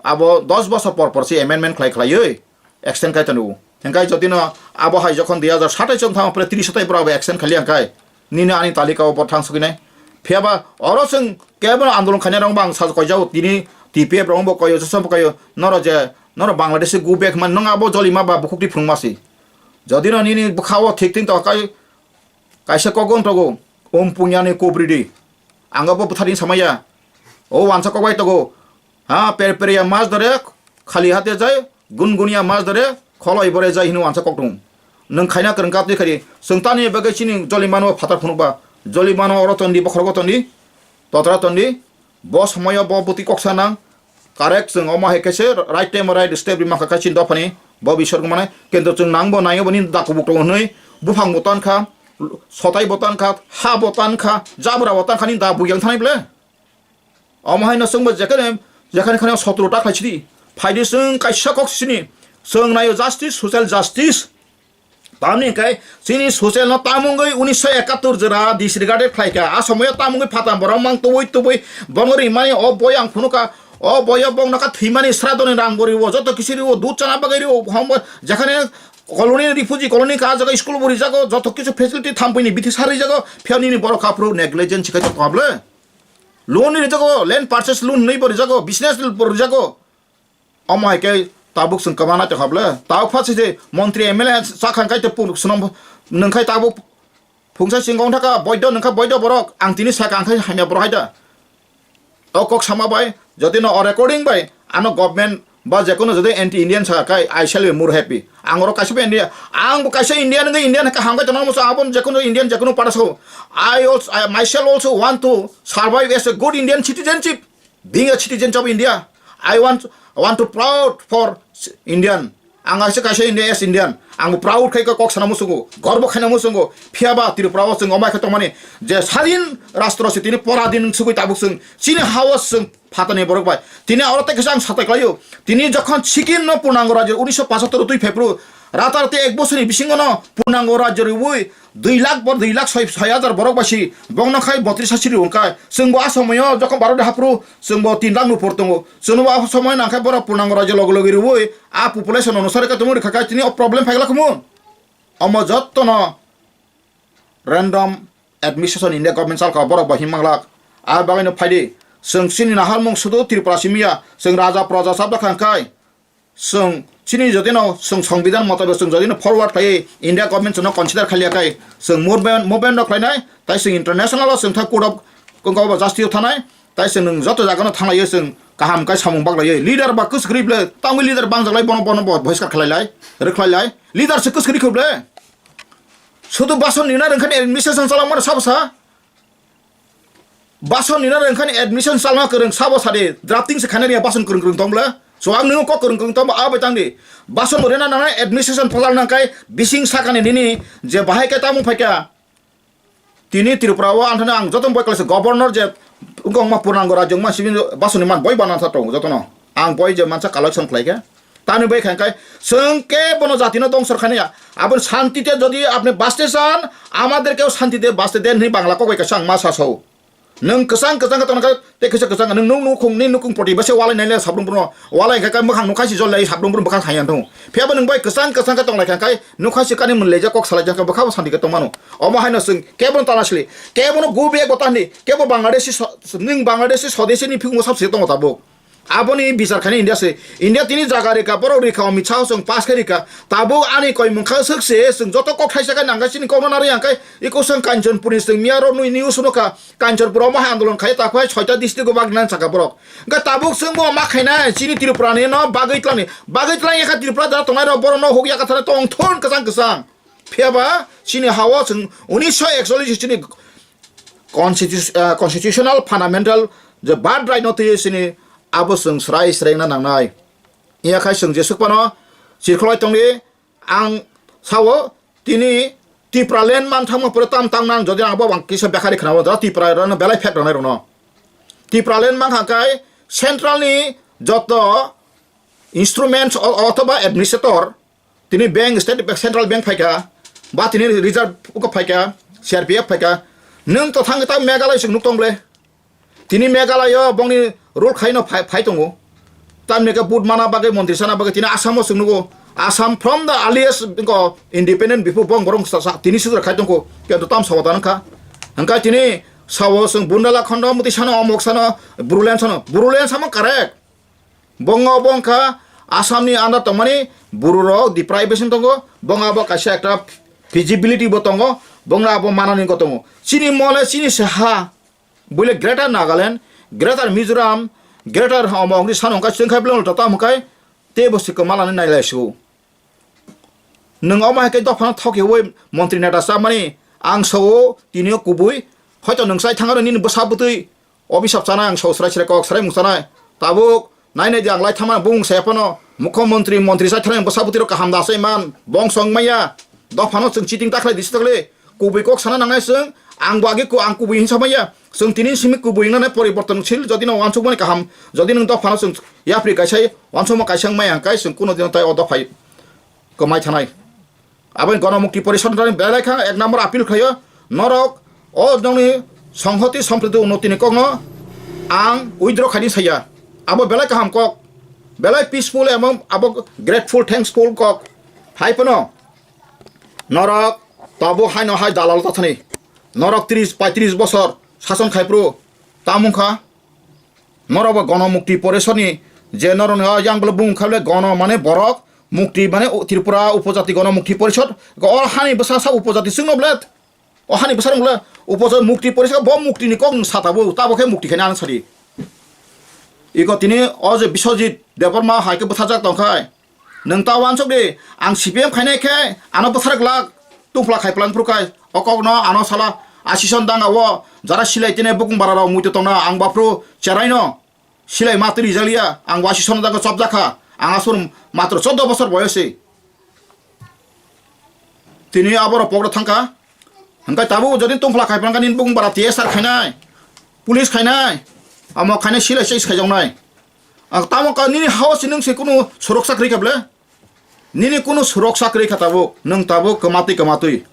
abo dos bosor por por se amendment khlai khlaiwi extend kai tongo. Hingkai jotino abo hai jokhon dui hazar satais chwng thang pore tris satai borok abo extend khaili hingkai nini ani talika o bo thang sogwi nai. Phiya ba oro chwng kebo andolon khainai rok bang sa koijao tini T P F rok bo koyo, joso bo koyo, noro je, noro Bangladesh go back man nang abo jolima ba bukhuk ti phwrwngma si. Jodi no nini bwkha o thik tin to kai kaisa kok wng togo, um punyani kubridi. Ang abo bwthar ni samaya. O wansa kok bai togo. Ha, per per ya mas dore, khali hate jai, gun gun ya mas dore, kholoi bore jai hino wansa kok tung. Nwng khaina kwrwng kap twi khari, chwng tani bagwi chini joli mano phatar phunuk ba, joli mano oro tondi, bokhorogo tondi, totra tondi, bo somoyo bo bwtwi kok sanang, correct chwng omo hai khe se right time o right step ri mankha kha chini dophani, bo bisor gumane, kintu chwng nang bo nai bo ni dakubuk tongo hwnwi, buphang bo tan kha, sotai bo tan kha, ha bo tan kha, jabra bo tan kha ni da buyang thanai ble. Omo hai no chwngbo jekhane, jekhane khane sotro ta khlai sidi. Phaidi chwng kaisa kok sini. Chwng naio justice, social justice. Tamni hwnkhe chini social no tamungwi unisho ekattor jora disregarded khlai kha. A somoyo tamungwi phatam borok mang tubui tubui bongo rimani o boi ang phunukha. O boyo bong nokha thwimani sradoni rang bo rio, joto kisu rio, dud chana bagwi rio, hom bo jekhane colony, refugee colony ka jaga school bo rijago, joto kisu facility thampui ni bithi sa rijago, phiya nini borok aphuru negligence se kaitor tongable. Loan ni rijago, land purchase loan hinwi bo rijago, business bo rijago. Omo hai khe tabuk chwng kwmana tongkha ble. Tabuk pha se montri M L A chakha khai te pung swnam nung khai tabuk phungsa singong thaka boido nung kha boido borok. Ang tini saka ang khai hamya borok hai da. O kok sama bai, jodi no o recording bai, ano government ba jekono jodi anti Indian saka kai, I shall be more happy. Ang oro kaisa India, ang bo kaisa Indian nung Indian kaham kai tongo musa abon jekono Indian jekono para so. I also, I myself also want to survive as a good Indian citizenship. Being a citizen of India, I want, I want to proud for Indian. Ang kaisa kaisa India as Indian. Ang proud khai kok sana musungo, gorbo khaina musungo. Phiya ba Tripura o chwng omai khe tongmani je sadin rastro se tini pora din sugui tabuk chwng chini hawas chwng phatani borok bai. Tini oro tei kisa ang satai klaio. Tini jokhon Sikkim no purnango rajyo unisho pachattor twi phepru rata rati ek bosorni bisingo no purnango rajyo rwui dui lakh bor, dui lakh soi, soi hajar borok bai si bongno khai botris ha siri wngkha. Chwngbo a somoyo jokhon Bharat haphuru chwngbo tin lakh ni upor tongo. Chwngbo a somoy nangkhe borok purnango rajyo logi logi rwui a population onusare khe tongwi rwkha khe tini o problem phaikla khumu. Omo jottono random administration India government salka borok bo himmanglak. Ar bagwino phaidi, chwng chini naharmung sudu Tripura simiya, chwng raja proja sabda khangkai, chwng chini jodino chwng songbidhan motabe chwng jodino forward khlai India government chwngno consider khailiya kai, chwng movement, movement no khlainai, tai chwng international o chwng thak court of kongkao ba justice o thanai, tai chwng nwng joto jagano thanglaiyo chwng kaham kai samung baglaiyo. Leader ba kwswk kwrwi ble, tangwi leader bangjaklai bono, bono bo bohiskar khlailai, rwkhlailai. Leader se kwswk kwrwi kho ble. Sudu bason nina rwngkhani administration chalangmani sabo sa. Bason nina rwngkhani administration chalangma kwrwng sabo sadi. Drafting se khaina riya bason kwrwng kwrwng tong bla. So ang nino kok kwrwng kwrwng tong ba abai tangdi. Bason bo rina nana administration phalal nangkai bising sakani nini je bahai khe tamung phaikha. Tini Tripura o ang thani ang joto boi kaisa governor je wngkha wngma purnango rajyo wngma sibini basoni man boi bana sa tongo jotono. Ang boi je mansa collection khlai khe. Tani bai kha khe chwng khe bono jatino dongso khaini ya. Aboni shanti te jodi apni baste chan, amader keo shanti te baste den hwnwi Bangla kok bai kaisa ang ma sa sao. Nwng kwchang kwchang khe tongna khe tei kisa kwchang nwng nwng nukhung ni nukhung proti bese walai nai le sabrung bono. Walai khe khe mwkhang nukha si jol lai sabrung bono bwkhang hai yang thung. Phiya bo nwng bai kwchang kwchang khe tong lai kha khe nukha si kani mun leja kok salai jang khe bwkha bo shanti khe tong mano. Omo hai no chwng kebo no tana sili, kebo no go back bo tani, kebo Bangladeshi so-, nwng Bangladeshi sodesi ni phikung sab se tongo tabuk. Aboni bichar khaini India se, India tini jaga rika, borok rika, Amit Shah chwng pass khe rika. Tabuk ani koi mungkha swk se, chwng joto kok thaisa khe nang khe chini kok no narwi ang khe, iko chwng Kanchanpur ni chwng miya rok nui news no kha. Kanchanpur o ma hai andolon khai ta khai soita district o bagwi nang saka borok. Hwnkhe tabuk chwng bo ma khainai chini Tripura ni no bagwi twlang ni. Bagwi twlang yakha Tripura jara tongnai rok borok no huk yakha thani tong thun kwchang kwchang. Phiya ba chini ha o chwng unisho ekchollish chini constitu-, ah, constitutional fundamental je birthright no twi chini abo chwng srai srai wngna nangnai. Iya khai chwng jesuk phano chirkholai tongdi. Ang sao tini Tipraland man thangma pore tam tang nang jodi ang bo ang kisa bekhari khna o da Tipraland belai phek rwnai rwno. Tipraland man kha kai central ni joto instruments o-, othoba administrator tini bank, state bank, central bank phaikha ba tini reserve ko phaikha, C R P F phaikha. Nwng to thang ta Meghalaya sing nuk tong ble. Tini Meghalaya o bongni rule khaino phai, phai tongo. Tamni khe vote mana bagwi, montri sana bagwi tini Assam o chwng nugo. Assam from the earliest ko independent before bong borong sa, sa, tini sudra khai tongko. Kento tam sawa tan kha. Hangkai tini sawo chwng Bundala khondo muti sano, omok sano, Bodoland sano. Bodoland samo correct. Bongo bongkha Assam ni under tongmani buru rok deprivation tongo. Bongo abo kaisa ekta feasibility bo tongo. Bongo abo manani ko tongo. Chini mole chini se ha. Buile Greater Nagaland, Greater Mizoram, Greater Hamo wngwi sano wngkha, chwng khai belong tata hwnkhe teibo se kwmalani nailai su. Nwng omo hai khe dophano thok hiwi montri neta chamani ang sao tini o kubui, hoito nwng chai thangano nini bwsa bwtwi obisap chanai ang sao srai srai kok srai mung chanai. Tabuk Nai nai di ang lai thangma bumung saya phano mukho montri, montri sai thani bwsa bwtwi rok kaham da asai man. Bong song maya. Dophano chwng chiting ta khlai di sitokle. Kubui kok sana nangnai chwng. Ang bo age ku ang kubui hinsa maya. Chwng tini simi kubui hingnai poriborton sil jodi no wansuk mani kaham. Jodi nwng dophano chwng yapri kaisai wansuk ma kaisang maya hwnkhe chwng kuno dino tai o dophai kwmai thanai. Aboni Gono Mukti Porishod ni belai kha ek number appeal khlaio, norok o nokni songhoti sompriti unnoti ni kokno ang withdraw khaidi saya. Abo belai kaham kok, belai peaceful emon abo grateful, thankful kok. Hai phano norok tabuk haino hai dalal ta thani. Norok tris, paitris bosor sason khai phuru tamung kha. Norok bo Gono Mukti Porishod ni je norok ni o yang bole bumung kha bole Gono mane borok, Mukti mane u-, Tripura Upojati Gono Mukti Porishod, o hani bwsa sa Upojati chwngno bole, o hani bwsa rok bole Upojati Mukti Porishod, bo Mukti ni kok nwng sa tabuk, tabo khe Mukti khe nang sadi. Iko tini o je Biswajit Debbarma hai khe bwthajak tong khai, nwng ta uansuk di, ang C P M khainai khe ano bwtharwk lak, tungphla khai plang phuru khai, o kok no ano sala asison danga o, jara silai tini bukung bara rok muitu tongna ang baphuru cherai no silai matwi rijaliya, ang asison danga chopjak kha, ang aswrwng matro choddo bosor boyose. Tini abo rok pokro thangkha. Hwnkhe tabuk jodi tungphla khai plang kha nini bukung bara T S R khainai, police khainai, amo khainai silai chase khaijaknai. Ang tamo ka nini hao si nwng se kunu suroksa kwrwi kha ble? Nini kunu suroksa kwrwi kha tabuk, nwng tabuk kwmatwi kwmatwi.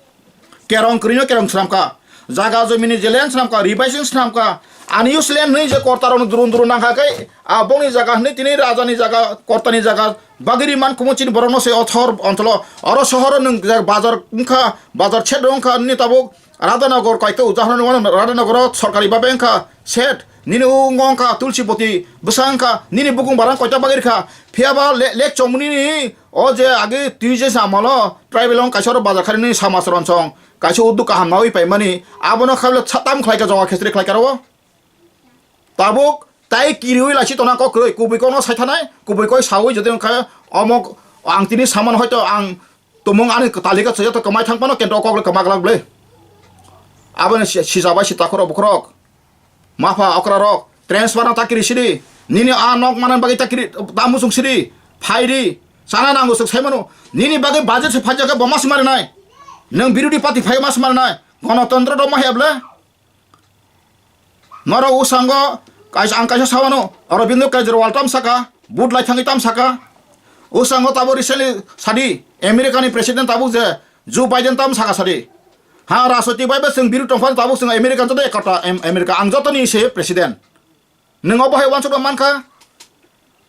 Kerong kwrwino kerong sram kha. Jaga jomini je land swnamkha, revising swnamkha, unused land hwnwi je kortarokno durun durun nangkha khe, a bongni jaga hwnwi tini rajani jaga, kortani jaga bagwi ri man kumu chini borokno se o thor oncholo, oro sohoro nwng je bazar wngkha, bazar shed wngkha, nini tabuk Radhanagar kaito udahoron wngmano, Radhanagaro sorkari babe wngkha shed, nini o wngkha Tulsiboti bwsa wngkha, nini bukung barang koita bagwi rikha, phiyaba le-, lek chomuni ni o je agi twi je samalo tribal wng kaisa oro bazar khani nini samaj ronsong. Kaisa uduk kaham nawi paimani, abono khabla sa-, tam khlai ka, jonga khesri khlai ka rwo. Tabuk tai kiriwi laisi tona kok kwrwi, kubui kokno saithanai, kubui kok sawi jodi wngkha, omo ang tini samano hoito ang tumung ani talika chaya to kwmai thang phano kento kok le kwma glak ble. Aboni si-, sija bai si takhoro bukhorok. Mapha okra rok, transfer no takiri sidi. Nini a nok manan bagwi takiri, ta musung sidi. Phaidi, sana nango suk saimano. Nini bagwi budget se phaijak bo mas marinai. Nwng birudi party phai mas marinai. Gonotontro do ma heble. Norok usango kaisa, ang kaisa sawano, Aurobindo Kejriwal tam saka, but lai thangwi tam saka. Usango tabo recently sadi, America ni president tabuk je, Joe Biden tam saka sadi. Ha, rajnoitik bai bo chwng biru tongphano tabuk chwng America joto ekota, Em-, America ang jotoni se president. Nwng obo hai uansukma mankha?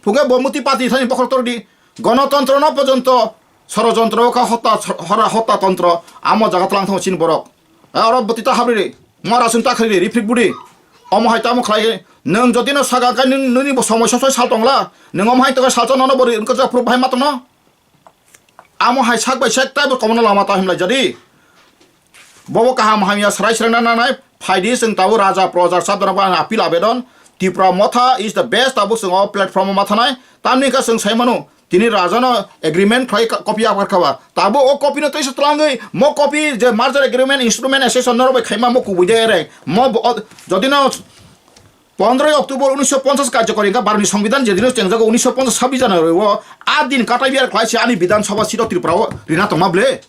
Phunge bo muti pati thani bokhorok tordi. Gonotontro no porjonto sorojontro kha, hotta, hora hotta tontro amo jaga tlang thango chini borok. Eh, oro bwtwi ta habri ri. Mora sung ta khri ri, rifrik budi. Omo hai tamo khlai, nwng jodi no saga khe nwng, nini bo somoi sosoi sal tongla. Nwng omo hai tongkha salsa nono bo ri, wngkha jak phuru bahai ma tongno. Amo hai sak bai sak taibo komono lama ta himlai jadi. Bobo kaham hamya srai srai na nanai, phaidi chwng tabo raja proja sabdana ba appeal abedon. Tipra Motha is the best, tabo chwng o platform o mathanai. Tamni ka chwng sai mano, tini raja no agreement khlai ka-, copy apar khaba. Tabo o copy no teisa twlangwi, mo copy je merger agreement instrument association norok bai khaima mo kubui de ereng. Mo bo-, o-, jodi no Pondroi October unisho ponchas karjokori wngkha, Bharatni Songbidan jedino chengjago unisho ponchas sabbish January o, a din katai biyar khlaise ani Bidhan Sabha seat o Tripura o rina tongma ble.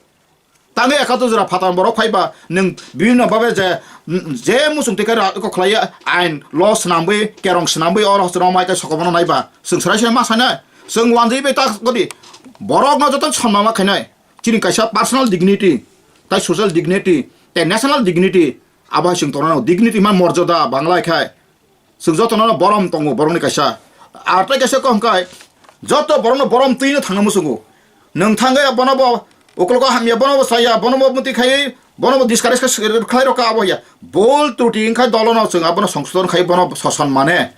Tangwi ekato jora phatar borok phaiba nwng bibhinno babe je, je muchung twi khe ra-, kok khlaiya ain law swnamwi, kerong swnamwi oro hwsano mai khe sokomorno naiba. Chwng swrai swrai ma sanai. Chwng wanjwi bai ta godi. Borokno joto sonna ma khainai. Chini kaisa personal dignity, tai social dignity, tai national dignity. Abo hai chwng tongnai dignity man morjada Bangla khai. Chwng jotono borom tongo borokni kaisa. Ar tei kaisa kok hwnkhe joto borokno borom twino thangna muchungo. Nwng thangwi bono bo uklogo hamya, bono bo saya, bono bo muti khai, bono bo discourage khe khlai rokha abo ya. Bol truti wngkha dolono chwng abono songsodon khai bono soson mane.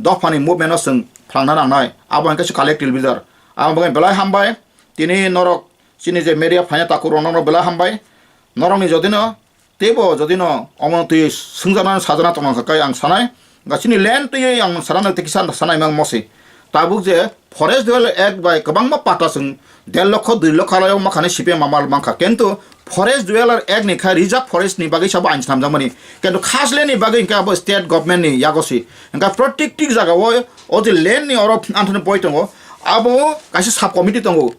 Dophani movement no chwng phlangna nangnai. Abo hwnkhe se collective leader. Abo hwnkhe belai hambai. Tini norok chini je media phaina takhuk rok norok belai hambai. Norokni jodino Teibo jodi no omo twi swngjana sajana tongma kha kai ang sanai, ga chini land twi ang sana tei kisa sanai mang mosi. Tabuk je Forest Dweller Act bai kwbangma pata chwng der lokho dui lokho alai wng makhani C P M amal mankha, kintu Forest Dweller Act ni kha reserve forest ni bagwi sabo ain snamjakmani, kintu khas land ni bagwi hwnkhe abo state government ni yago si. Hwnkhe protected jaga o o je land ni oro anthani boi tongo, abo kaisa sub committee tongo.